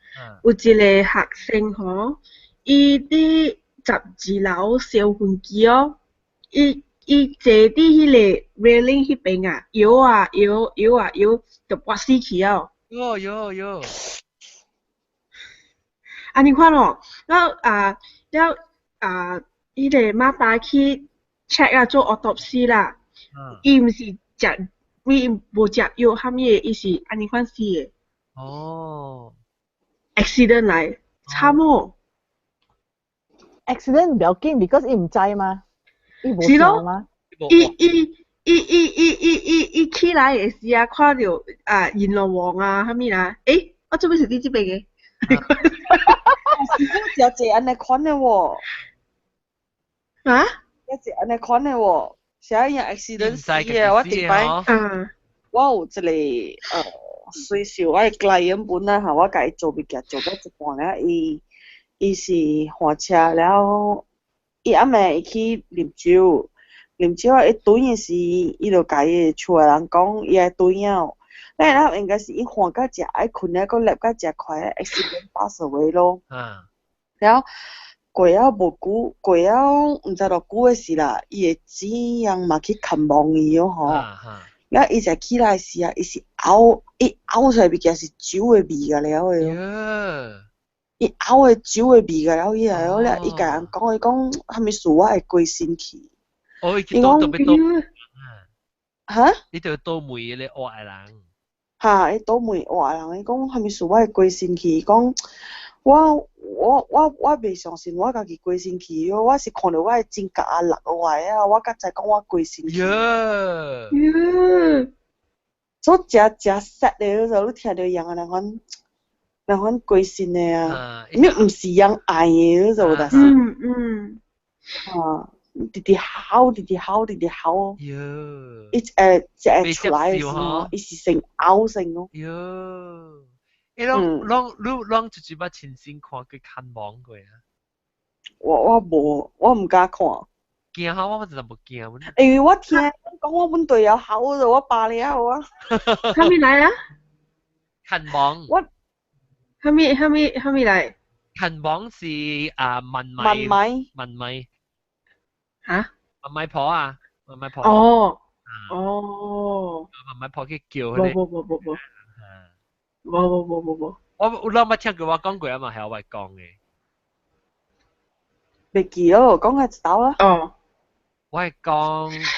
有一個學生吼，伊佇12樓燒飛機哦，伊坐佇彼個 railing 彼邊啊，搖啊搖，搖啊搖，就跋死去哦。喲喲喲！啊，你看咯，了啊了啊，彼個媽爸去 check 啊，做 autopsy 啦，伊毋是食，伊無食藥，啥物的，伊是按呢款死的。哦。 accident 來，慘哦。 accident 唔要緊，because 伊毋知嘛，伊無是咯想嘛。伊起來的時啊，看著啊閻羅王啊，啥物啦？欸，我做咩是佇這邊的？是講真濟按呢款的喎。啊？真濟按呢款的喎，啥樣 accident 死的，我頂擺，我有一個隨時我的 client 本來哈，我共伊做物件做到一半了，伊是換車了，伊暗暝伊去啉酒，啉酒啊，伊轉的時，伊就共伊的厝的人講，伊愛轉啊。咱後應該是伊換甲誠愛睏了，閣立甲誠快，accident pass away 咯。了過了無久，過了毋知偌久的事啦，伊的姊人嘛去看望伊哦吼。了伊才起來時啊，伊是嘔，伊嘔出來物件是酒的味個了的。伊嘔的酒的味個了起來了，伊共人講，伊講啥物事我會過身去。哦，伊去倒特別倒。哈？伊就倒霉迄個活的人。哈，伊倒霉活的人，伊講啥物事我會過身去，伊講我袂相信我家己過身去，我是看著我的指甲啊落落來啊，我才知講我過身去。所以誠誠 sad 的，就你聽著人啊，人款人款過身的啊，你毋是人愛的，就但是，啊，直直哭，直直哭，直直哭。伊一出來的時候，伊是先嘔先哦。喲，欸，攏攏你攏一直捌親身看過牽亡過啊？我無，我毋敢看。驚哈，我真係無驚。因為我聽講我阮隊友哭就我罷了啊。啥物來啊？牽亡。我。啥物啥物啥物來？牽亡是啊問米。問米。問米。嚇？問米婆啊，問米婆。哦。哦。問米婆去叫佢哋。無無無無無。無無無無無。我有攏捌聽過我講過啊嘛，係我講嘅。袂記咯，講下一道啦。哦。我係講是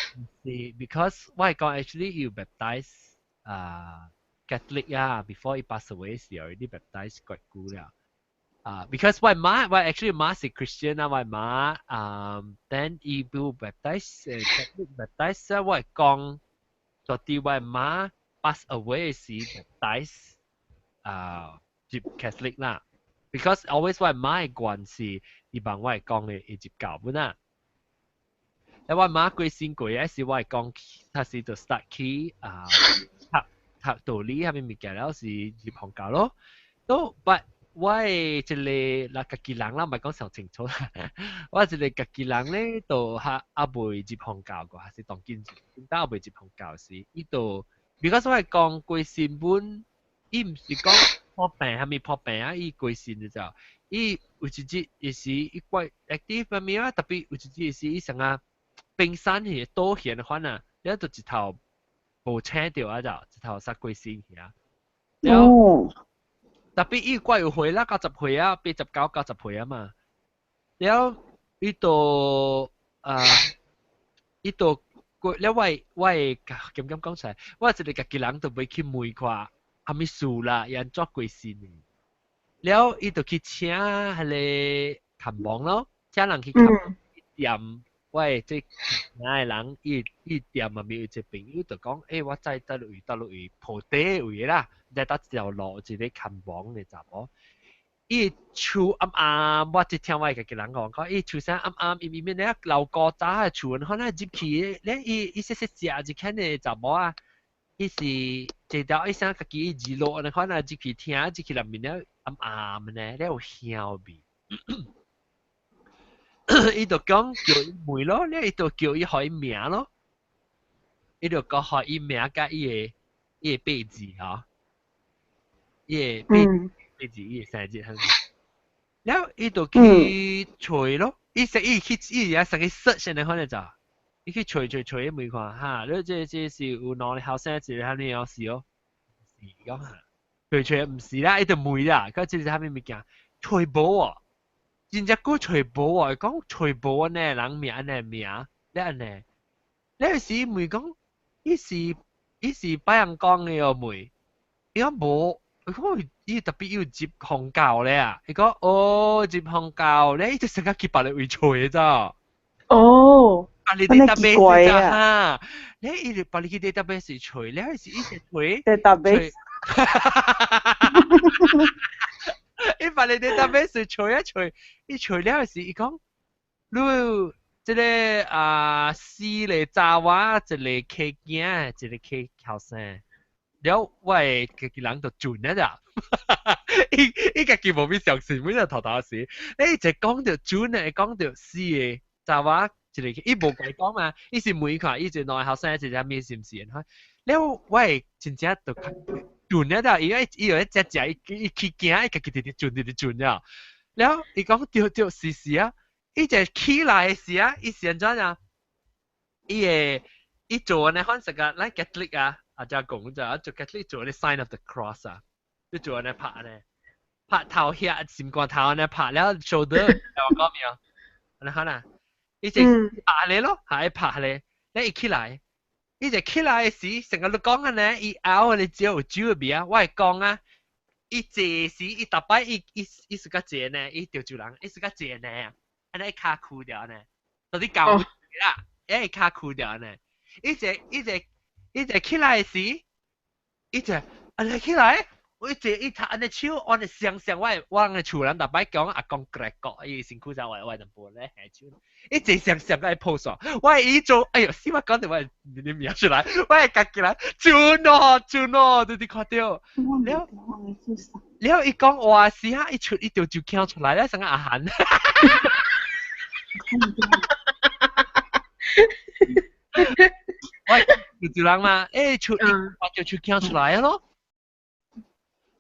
because 我係講 actually 要 baptize 啊 Catholic 啊，before 伊 pass away 時 already baptize 過久了。啊，because 我媽我 actually 媽是 Christian 啊，我媽啊，then 伊要 baptize Catholic baptize 啊，我係講到底我媽 pass away 時 baptize 啊入 Catholic 啦，because always 我媽嘅關係，伊幫我係講嘅伊入教本啊。你我媽過身過，還是我係講，他是就 start 去啊讀讀道理，係咪物件了是入學教咯。都 but 我的一個嗱家己人啦，唔係講上清楚啦。我一個家己人咧，就較猶未入學教過，還是當今但猶未入學教時，伊就，because 我係講過身本，伊毋是講破病，係咪破病啊？伊過身就就，伊有一日伊是伊怪 active 啥物啊，特別有一日是伊成啊。冰山去倒現的款啊，了就一頭無請著啊，就一頭殺過身去啊。了，特別伊怪有歲啦，90歲啊，89、90歲啊嘛。了，伊就啊，伊就過了我我會咁咁講出來，我一個家己人就欲去問看，啥物事啦，伊按怎過身的。了，伊就去請彼個牽亡咯，請人去牽店。我的這那個人，伊店內面有一個朋友就講，欸，我知佗位佗位鋪底位啦，在佗一條路一個牽亡的查某，伊厝暗暗，我一聽我家己人講，講伊厝聲暗暗，伊面咧樓高早嘅厝，可能入去咧，伊伊細細食一間的查某啊，伊是坐到伊聲家己二樓，你看若入去聽入去內面咧暗暗咧，咧有香味。伊就講叫伊問咯，咧伊就叫伊予伊名咯，伊就講予伊名佮伊的八字吼，伊的八字伊的生日係咪？了伊就去揣咯，伊說伊去伊也上去 search 先來看就，伊去揣揣揣問看哈，你這是有兩个後生一个啥物樣是哦？是講哈，揣揣毋是啦，伊就問啦，講這是啥物物件？揣無哦，真正久揣無哦，講揣無按呢人名按呢名，咧按呢，咧時問講，伊是別人講的哦問，伊講無。伊講伊特別有入宗教咧啊！伊講哦入宗教咧，伊就成個去別个位揣咋。哦，別个 database 咋哈？咧伊就別个去 database 揣，咧是伊直揣。 database。伊別個 database 揣啊揣，伊揣了是伊講，你這个啊四个查某，一个契囝，一个契後生。了，我的家己人就準了咋，伊伊家己無必相信，每日頭頭時，你一講著準的，講著四个查某一个，伊無共講嘛，伊是問看，伊一兩个後生一個啥物是毋是？了，我的真正就較準了咋，因為伊有一隻隻，伊伊去驚，伊家己直直準直直準了。了，伊講對對是是啊，伊就起來的時啊，伊是按怎啊？伊會伊做按呢款式啊，咱 Catholic 啊。啊，就講就做 Catholic 做啲 sign of the cross 啊，你做按呢拍呢，拍頭遐心肝頭按呢拍了 shoulder，我講咩啊？你看啊，伊就拍你咯，係拍你，你一起來，伊就起來時，成個你講按呢，伊咬你酒有酒的味啊，我會講啊，伊坐時伊逐擺伊伊伊是較坐呢，伊潮州人，伊是較坐呢，按呢伊跤屈掉呢，到底舊啦，伊跤屈掉呢，伊坐伊坐。伊就起來時，伊就按呢起來，我一坐伊頭按呢手，按呢雙雙，我我人的厝人逐擺講阿公過國，伊身軀上我我淡薄咧下手，伊坐雙雙個 pose，我伊做，哎喲，死我講著我你名出來，我會家己人準哦準哦，你哋看著，了了伊講話時哈，伊出伊就就跳出來咧，成個阿韓。我潮州人嘛，欸出我就出鏡出來咯。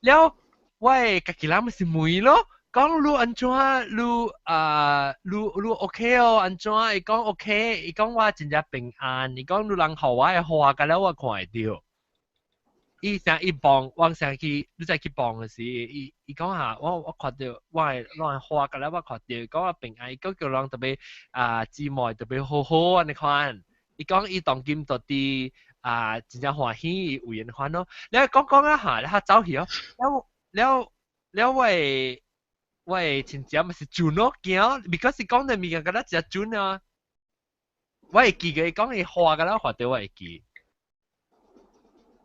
了，我家己人咪是問咯，講你按怎，你啊，你你 OK 哦，按怎？伊講 OK，伊講我真正平安，伊講你人予我的話，甲了我看會著。伊成伊幫，我成去，你再去幫的時，伊伊講下，我我看著我的我的話，甲了我看著，講我平安，伊講叫人特別啊姊妹特別好好按呢款。伊講伊當今到底啊，真正歡喜有緣款咯。你講講啊下，你較走去哦。了了了，我的我的親戚嘛是準咯，驚，because 講的物件敢若真準啊。我會記個，伊講伊話敢若話著我會記。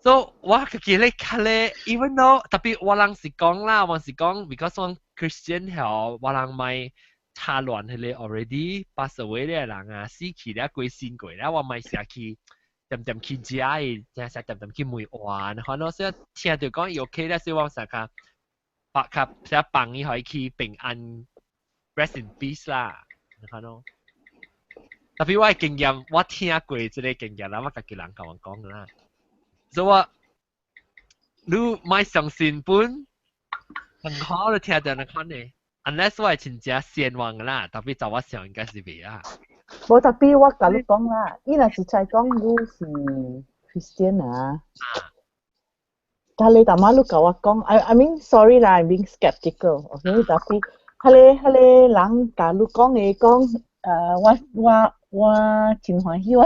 所以我家己咧較咧，even though 特別我人是講啦，我是講，because 我 Christian 吼，我人莫插亂彼个 already pass away 的人啊，死去了過身過了，我莫成去恬恬去食伊，成成恬恬去問話，反正說聽著講伊 OK 了，所以我成較把較成放伊予伊去平安 rest in peace 啦，你看咯。特別我的經驗，我聽過這个經驗啦，我家己人共我講啦。所以我你莫相信本，很好你聽著你看呢，unless 我係真正先王啦，特別就我想應該是袂啊。無特別我共你講啦，伊若是在講你是 Christian 啊，但你大媽你共我講，I mean sorry 啦，I'm being skeptical，OK，特別彼个彼个人共你講的講，我我我真歡喜，我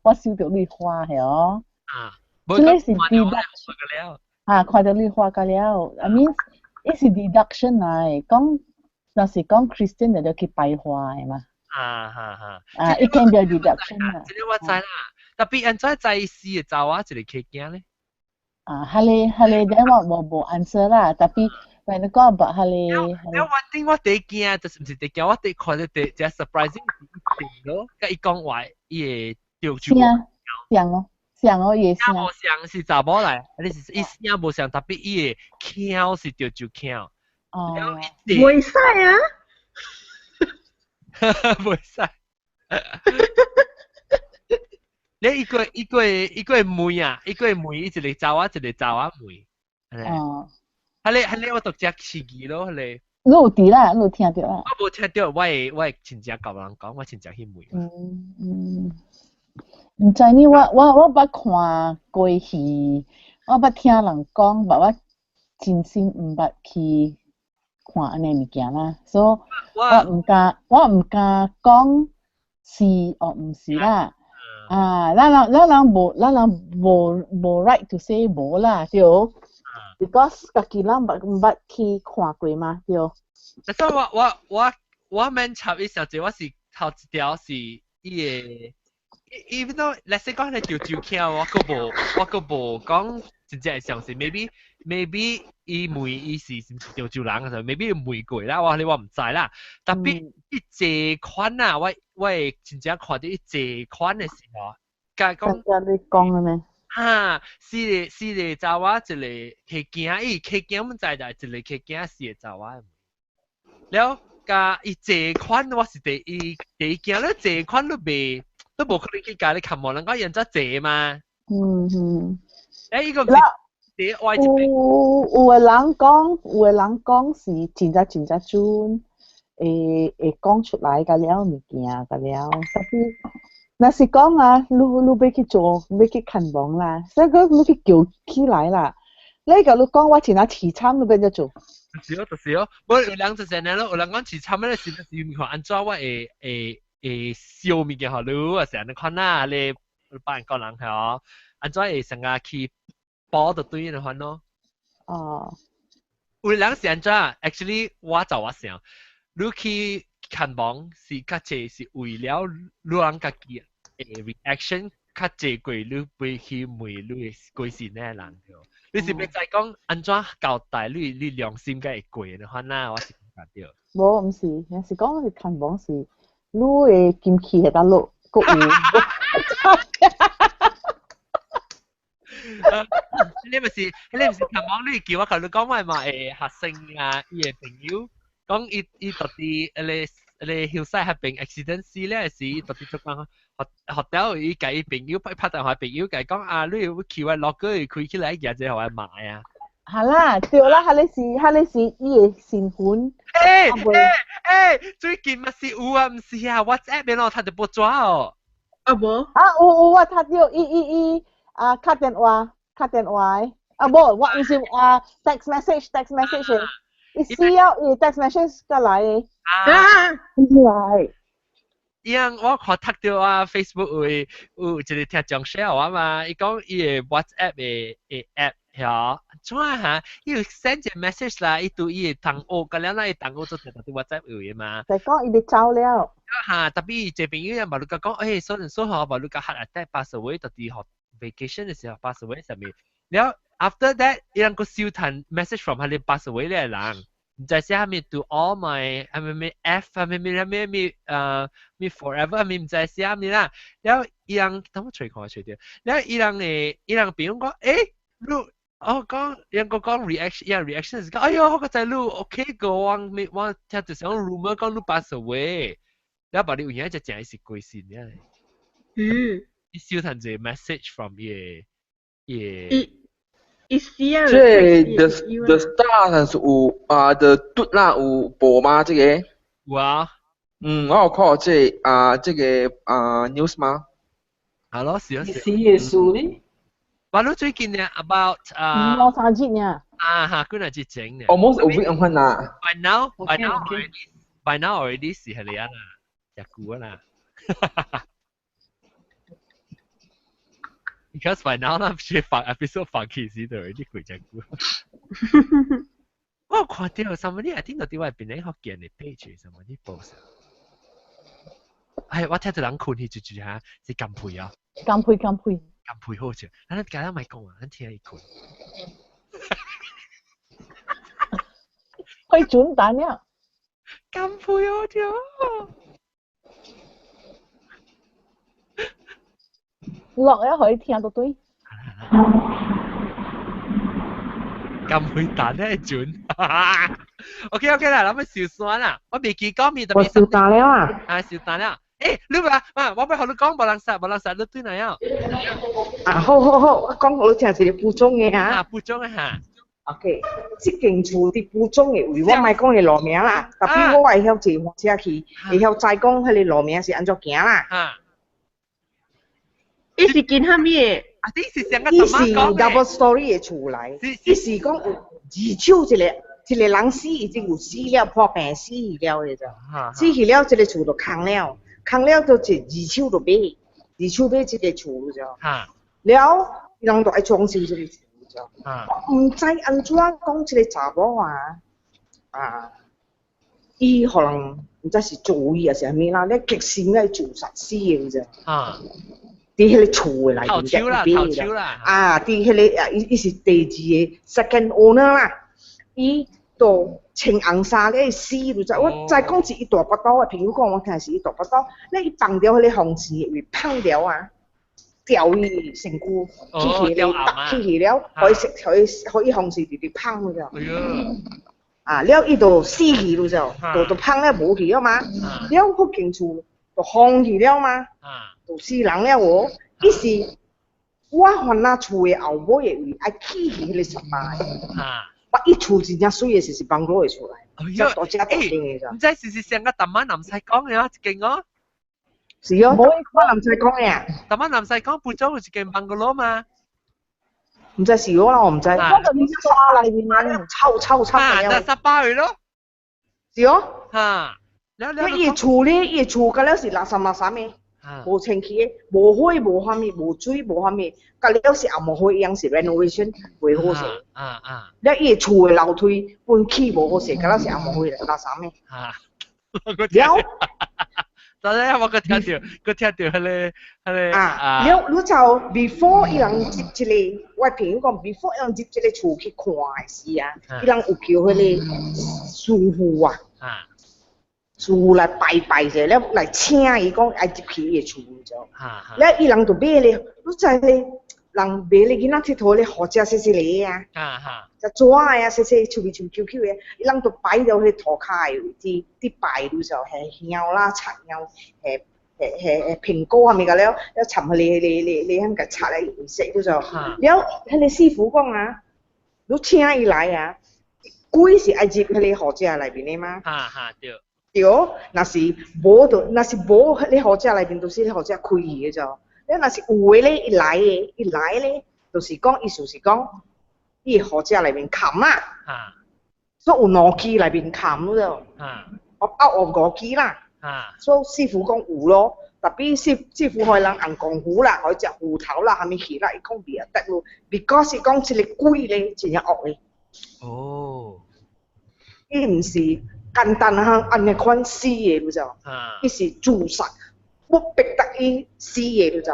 我收著你花係哦。啊。這個是 deduction 啊，看著你花甲了，I mean，伊是 deduction 來，講若是講 Christian 就去拜花的嘛。啊哈哈。啊，it can be a deduction 啦。這個我知啦，特別按怎知死的查某一個契囝咧？啊，彼个彼个，咱我無無 answer 啦，特別喂，你講白下你。你我頂我第驚，就是毋是第驚，我第看到第只 surprising 咯，佮伊講話伊會著住。聲像哦，像哦，伊聲。無像是查某來，你是伊聲無像，特別伊的腔是著住腔。哦。袂使啊！袂使。你一個一個一個問啊，一個問，一個查某，一個查某問。哦。彼個我讀只刺激咯，彼個。你有佇啦，你有聽著啦？我無聽著，我會親戚共人講，我親戚去問。嗯嗯，毋知呢，我捌看過戲，我捌聽人講，但我真心毋捌去看按呢物件啦，所以我毋敢講是或毋是啦。啊，咱人無 right to say 無啦，對。Because 家己咱毋捌去看過嘛，對。但是我免插伊小姐，我是頭一條是伊個，even though let's say 講你條照鏡，我閣無講真正會相信，maybe 伊問伊是是毋是潮州人嘅時候，maybe 伊問過啦，我毋知啦。特別伊這款啊，我會真正看著伊這款嘅時候，佮講。你講嘅咩？哈，四個查某一個客囝，伊客囝毋知啦，一個客囝四個查某。了，佮伊這款我是第一驚咧，這款都袂都無可能去共你看無人講人怎坐嘛。欸，伊個毋是第歪一邊。有的人講，有的人講是真正真正準，會講出來個了物件個了，特別若是講啊，你欲去做，欲去牽亡啦，所以講你去叫起來啦。你共你講我真正凄慘，你欲按怎做？就是咯，就是咯，無有人就是按呢咯，有人講凄慘咧，是看按怎我會燒物件予你，啊是按呢款啦，你別人講人係哦，按怎會成個去報就對的款咯。哦。有人是按怎？Actually，我就我想，你去牽亡是較濟是為了你人家己的 reaction 較濟過你飛去問你的過身的人。你是欲知講按怎交代你良心才會過的款啦，我是感覺著。無，毋是，若是講是牽亡是，你的金器會當落，閣有。你毋是牽亡，你叫我共你講我嘛會學生啊，伊的朋友講伊到佇彼個 hillside 彼邊 accident 死咧時，伊到佇做工學學校伊共伊朋友拍電話朋友共伊講啊，你有去我 locker 開起來，舉一個予我買啊。係啦，對啦，彼個是伊的身份。欸欸欸，最近嘛是有啊，毋是啊，WhatsApp 的咯，讀著報紙哦。啊無？啊有有我讀著，伊伊伊啊敲電話敲電話的，啊無我毋是啊 text message 的，伊死了伊 text message 過來的。啊！來。伊樣我看讀著啊，Facebook 有一個聽眾 share 我嘛，伊講伊的 WhatsApp 的 app 曉，怎啊哈？伊有 send 一個 message 來，伊對伊的同學，佮了咱伊同學做佇 WhatsApp 有的嘛。就講伊欲走了。哈，特別伊這朋友也嘛，你共講，欸，所以所好，嘛你共 heart attack pass away，到佇學 vacation 的時候 pass away 啥物。了 after that，伊人閣收趁 message from 彼個 pass away 的人。毋知啥物 to all my 啥物物 F 啥物物啥物物咩 forever 啥物毋知啥物啦。了伊人等我揣看揣著。了伊人的伊人朋友講，欸，你哦講，伊人閣講 reaction，伊人 reaction 是講，哎喲，我閣知你 OK 個，我聽著啥 rumor 講你 pass away。了把你有影只正是過身了。伊收趁一個 message from 伊個伊個。伊死啊！這個 The Star 是有啊，The 嘟啦有報嗎？這個？有啊。嗯，我有看這個啊，這個啊 news 嗎？係咯，是啊，是。死嘅事呢？話你最近呢，about 啊。兩三日呢。啊哈，幾若日前呢。 Almost a week 咁啦。 By now already 是係你啊啦，食久啊啦。Because by now 咱是放 episode 放起時就 already 過真久。我有看著 somebody I think 到佇我邊咧福建的 page somebody post。哎，我聽著人睏去就就嚇是甘配啊。甘配甘配。甘配好食，咱今日莫講啊，咱聽伊睏。開轉蛋了。咁配我條。落了可以聽到對。咁配蛋咧轉。OK OK 啦，諗住燒酸啦，我未記講面特我燒蛋了啊！啊，燒蛋了。誒，你話啊，我要學你講，無人殺，無人殺，你對哪樣？啊，好好好，我講予你聽一個補充的啊。啊，補充的哈。 OK，這間厝佇蒲種的位，我莫講伊路名啦，特別我會曉坐火車去，會曉知講彼个路名是按怎行啦。伊是近啥物的？啊，你是上個伊是 double story 的厝來，伊是講有二手一個一個人死已經有死了，破病死去了的咋，死去了這个厝就空了，空了就一二手就買，二手買這个厝就。了，人就愛裝修這个厝。毋知按怎講，這个查某啊，啊，伊予人毋知是做伊抑是啥物啦，咧激心咧自殺死的咋。啊！佇彼个厝的內面頭手啦，啊，佇彼个啊，伊伊是第二个 second owner 啦，伊就穿紅衫咧死就知，我知講是伊大腹肚的朋友講我聽是伊大腹肚，咧伊放著彼个風扇位放掉啊。吊伊身軀起去了，搭起去了，予伊食，予伊予伊風扇直直芳了。啊，了伊就死去了就，就芳了無去了嘛。了彼間厝就封去了嘛，就死人了無。伊是我番仔厝的後尾的位愛起去彼个18个。我伊厝真正媠的是是邦羅的厝來，遮大遮大間的咋。毋知是是上個淡仔南西講的啊，一間哦。是哦，我唔使講嘅。淡仔南西講蒲種有一間邦羅嘛。毋知是我啦，我毋知。我就啲沙裏面啊，臭臭臭嘅。啊，就18去咯。是哦。嚇！了伊厝咧，伊厝甲了是6363的，無清氣的，無火無啥物，無水無啥物，甲了是紅毛火一樣是 renovation 袂好勢。啊啊！了伊厝的樓梯本起無好勢，甲了是紅毛火63的。嚇！了。但係我個聽到，個聽到彼个彼个啊，了你就 before 伊人入這个，我朋友講 before 伊人入這个厝去看的時啊，伊人有叫彼个師傅啊，師傅來拜拜者，了來請伊講愛入去伊的厝就，了伊人就買咧，你知咧，人買咧囡仔𨑨迌咧，好食細細个啊，食紙的啊，細細趣味像 QQ 的，伊人就擺到彼塗跤的位置，佇拜的時候，下香啦、插香、下下下蘋果啥物個了，了插彼个个个个遐個插來顏色，就了，彼個師傅講啊，你請伊來啊，鬼是愛入彼個豪宅內面的嗎？哈哈對。對，若是無就，若是無彼個豪宅內面，就是彼豪宅開去的就。你若是有的咧，伊來的，伊來咧，就是講意思是講，伊豪宅內面冚啦，所以有兩支內面冚了，我有五支啦，所以師傅講有咯，特別師師傅予人紅功夫啦，予食芋頭啦，啥物去啦，伊講袂得咯，because 講這个鬼咧真正惡的。哦，伊毋是簡單啊，按呢款死的，你知無？伊是自殺。我逼得伊死的，你知？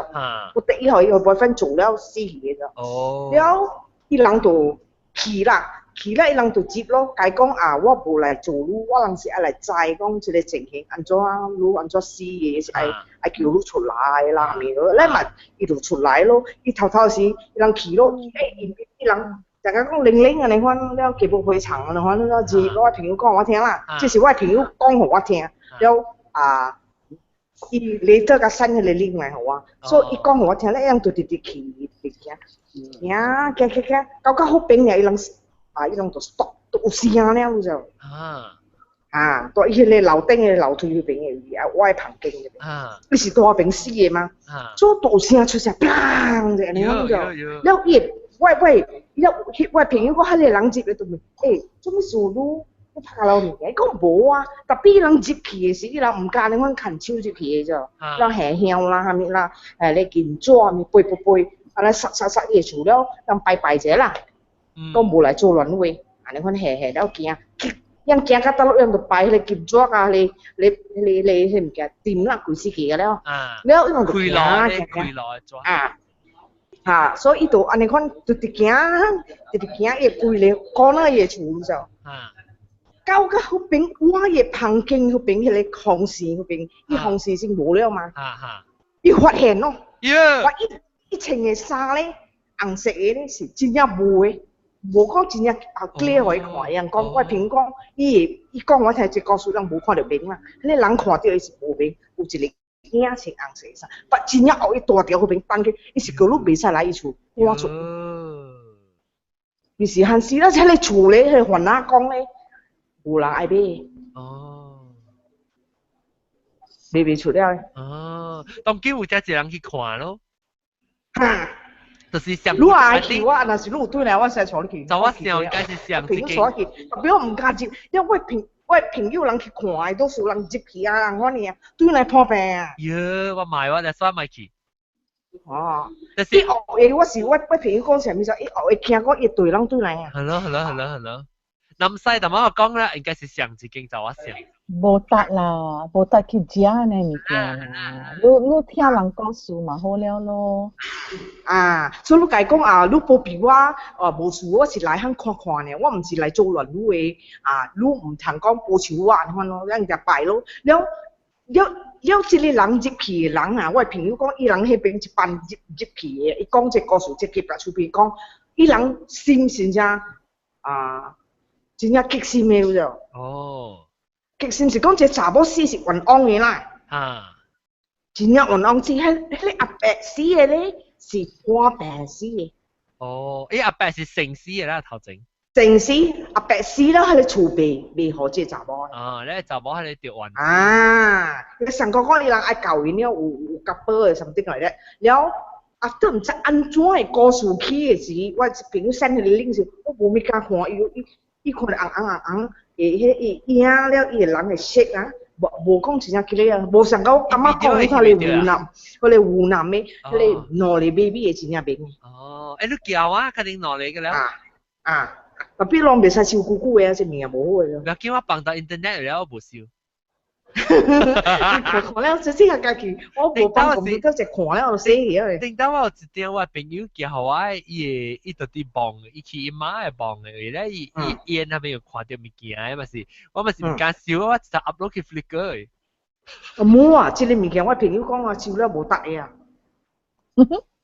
我得伊予伊予 boyfriend 做了死去的就。哦。了，伊人就去啦，去了伊人就接咯，共伊講啊，我無來做你，我人是愛來知講這个情形按怎你按怎死的，是愛愛叫你出來啦，啥物咯？咧嘛，伊就出來咯，伊頭頭時伊人去咯，欸，伊伊人大家講零零按呢款了，基本非常按呢款了，是我朋友講予我聽啦，這是我朋友講予我聽，了啊。伊來做甲 send 彼个 link 來予我，所以伊講予我聽咧，伊人就直直去，直行，行行行行，到較好邊爾，伊人啊，伊人就 stop，就有聲了就。啊。啊，佇伊彼个樓頂个樓梯彼邊的位啊，我的房間彼邊。啊。伊是佇我邊死的嗎？啊。所以就有聲出聲，砰！就按呢款就。了伊我我了，我朋友講彼个人入來就問，欸，做物事你？你拍落物件，伊講無啊，特別人入去的時，伊人毋敢按呢款牽手入去的咋，人下香啦，啥物啦，咧金紙啥物背背背，按呢殺殺殺伊的厝了，人拜拜者啦，講無來做亂話，按呢款下下了驚，人驚到倒落，人就擺彼个金紙啊，彼个彼个彼个物件沉啦，規死去個了，了伊人就驚驚驚，啊，哈，所以伊就按呢款直直行，直直行，伊規个講了伊的厝就。到到彼邊我的房間彼邊彼个空視彼邊，伊空視先無了嘛。伊發現咯，我伊穿的衫咧，紅色的咧是真正無的，無講真正啊 clear 予伊看。人講我朋友講，伊會伊講我聽這故事，人無看著面啦。彼个人看著伊是無面，有一个影穿紅色的衫，但真正予伊大條彼邊放去，伊是叫你袂使來伊厝，趕出。伊是漢時啦，這个厝咧，彼个番仔講咧。有人愛買。哦。買袂出了。哦，當今有遮濟人去看咯。哈。就是上。你愛去我，若是你有轉來，我先帶你去。就我想應該是上朋友帶去，特別我毋敢入，因為我朋友人去看，多數人入去啊，人款爾啊，轉來破病啊。喲，我買我來煞買去。哦。就是。伊學的我是我朋友講啥物事，伊學會驚講伊對人轉來啊。係咯係咯係咯係咯。南西淡仔我講啦，應該是上一間就我上。無得啦，無得去食呢物件啦。你聽人講事嘛好了咯。啊，所以你家講啊，你保庇我，哦，無事，我是來遐看看呢，我毋是來做亂你的啊，你毋通講保守我按款咯，咱就拜咯。了了了，這个人入去的人啊，我的朋友講，伊人彼邊一班入去的，伊講這故事，這個出邊講，伊人心真正啊。真正激心的有無？哦，激心是講這查某死是冤枉的啦。啊，真正冤枉，是彼个阿伯死的咧，是破病死的。哦，伊阿伯是成死的啦，頭前。成死，阿伯死了，彼个厝賣予這查某。啊，咧查某彼个著冤。啊，你上個講伊人愛教𪜶了，有夾寶的什麼來咧？了。啊，都毋知按怎的故事起的時，我朋友 send 彼个 link 時，我無物敢看，伊。伊看著紅紅紅紅，會彼伊影了，伊個人會色啊，無講真正起來啊，無想到我感覺講彼個湖南，彼個湖南的，彼個兩个 baby 的真正明。哦，欸，你叫啊，肯定兩个個了。啊，特別攏袂使收久久的啊，這物件無好的。不要緊，我放到 internet 了，我無收。看了，這這個家己，我無放公司，閣一看了就死去啊！頂當我有一點我朋友寄予我，伊會伊就佇網，伊去伊媽的網的，伊咧伊伊那邊有看著物件，嘛是我嘛是毋敢收，我直接 upload 去 Flickr 的。無啊，這个物件我朋友講啊，收了無值的啊。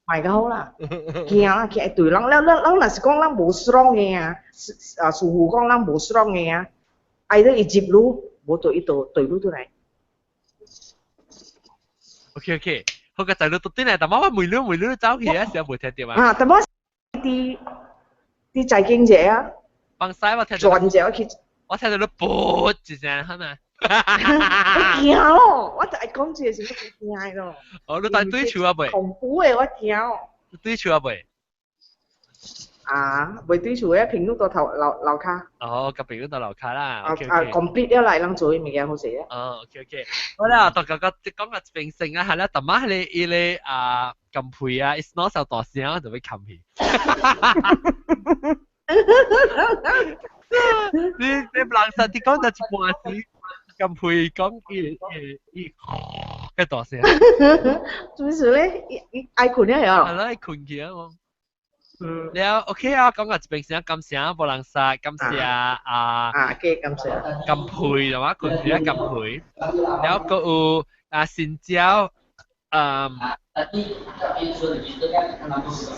賣較好啦，驚啦驚對人，了了咱若是講咱無 strong 的啊，啊師傅講咱無 strong 的啊，愛得伊入滷。無對伊就對路轉來。OK OK，好個仔女轉來，但我問你問你走去啊，時無聽著啊。啊，但我佇財經者啊。放西我聽著。轉者去。我聽著你噗一聲，係咪？我驚咯，我就愛講這個是我驚咯。哦，你當對手啊未？恐怖的我驚。你對手啊未？啊，袂對厝的朋友到頭樓跤。哦，佮朋友到樓跤啦。啊啊，complete 了來，人做的物件好勢啊。哦，OK OK。好啦，大家講講個平成啊，係啦，大媽彼個伊個啊金配啊，伊攞手大聲就欲冚去。你人實啲講就一半時，金配講伊伊伊較大聲。做咩事咧？伊伊愛睏了係係啦，伊睏去啊！了 OK 啊，講個一邊先感謝無人殺，感謝啊啊，嘅感謝金佩係嘛？佢是啊金佩，了閣有啊新椒，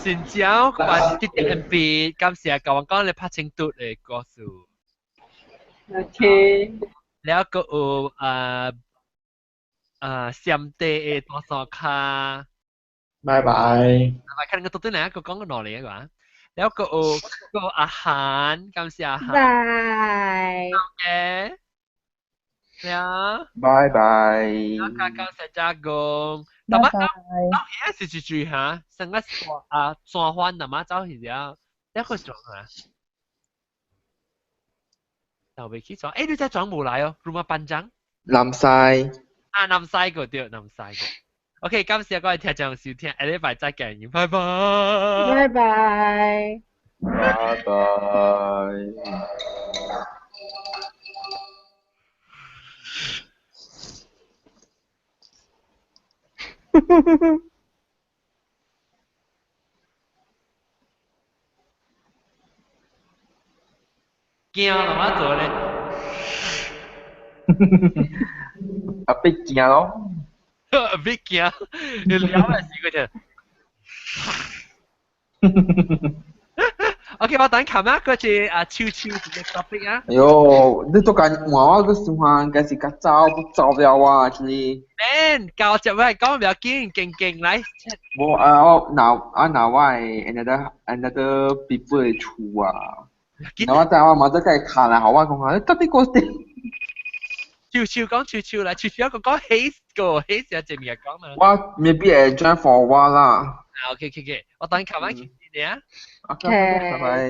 新椒把啲 MB 感謝甲我講你拍清嘟的故事。 OK。了閣有暹地的大山跤。拜拜。拜看個到底哪個講個哪裡個？แล้วก็ก็อาหาร感謝อาหาร拜。嘅，了。拜拜。แล้วก็感謝家公。但係走起是一句哈，成個啊轉換的嘛，走起了，一個轉啊。就未去轉，誒你再轉無來哦，如何班長？南西。啊，南西個對，南西個。OK，感謝各位聽眾收聽，下禮拜再見，拜拜。拜拜。拜拜。驚了嘛做咧？啊，別驚咯。別驚，你了嘅時佢就。OK，我等琴啊，嗰次啊，超超嘅 topic 啊。哎呦，你都講我個喜歡，該是較走不走了啊，是。 Man，教只位講唔要緊，勁勁來。我啊，我嗱啊嗱我係 another people 的厝啊。然後我但我嘛都計看啦，好我講下，到底個點？超超講超超來，超超一個講 haze 個 haze 有隻面講嘛。我 maybe 會轉 for 我啦。啊，OK OK OK，我等琴晚見你啊。 OK，拜拜。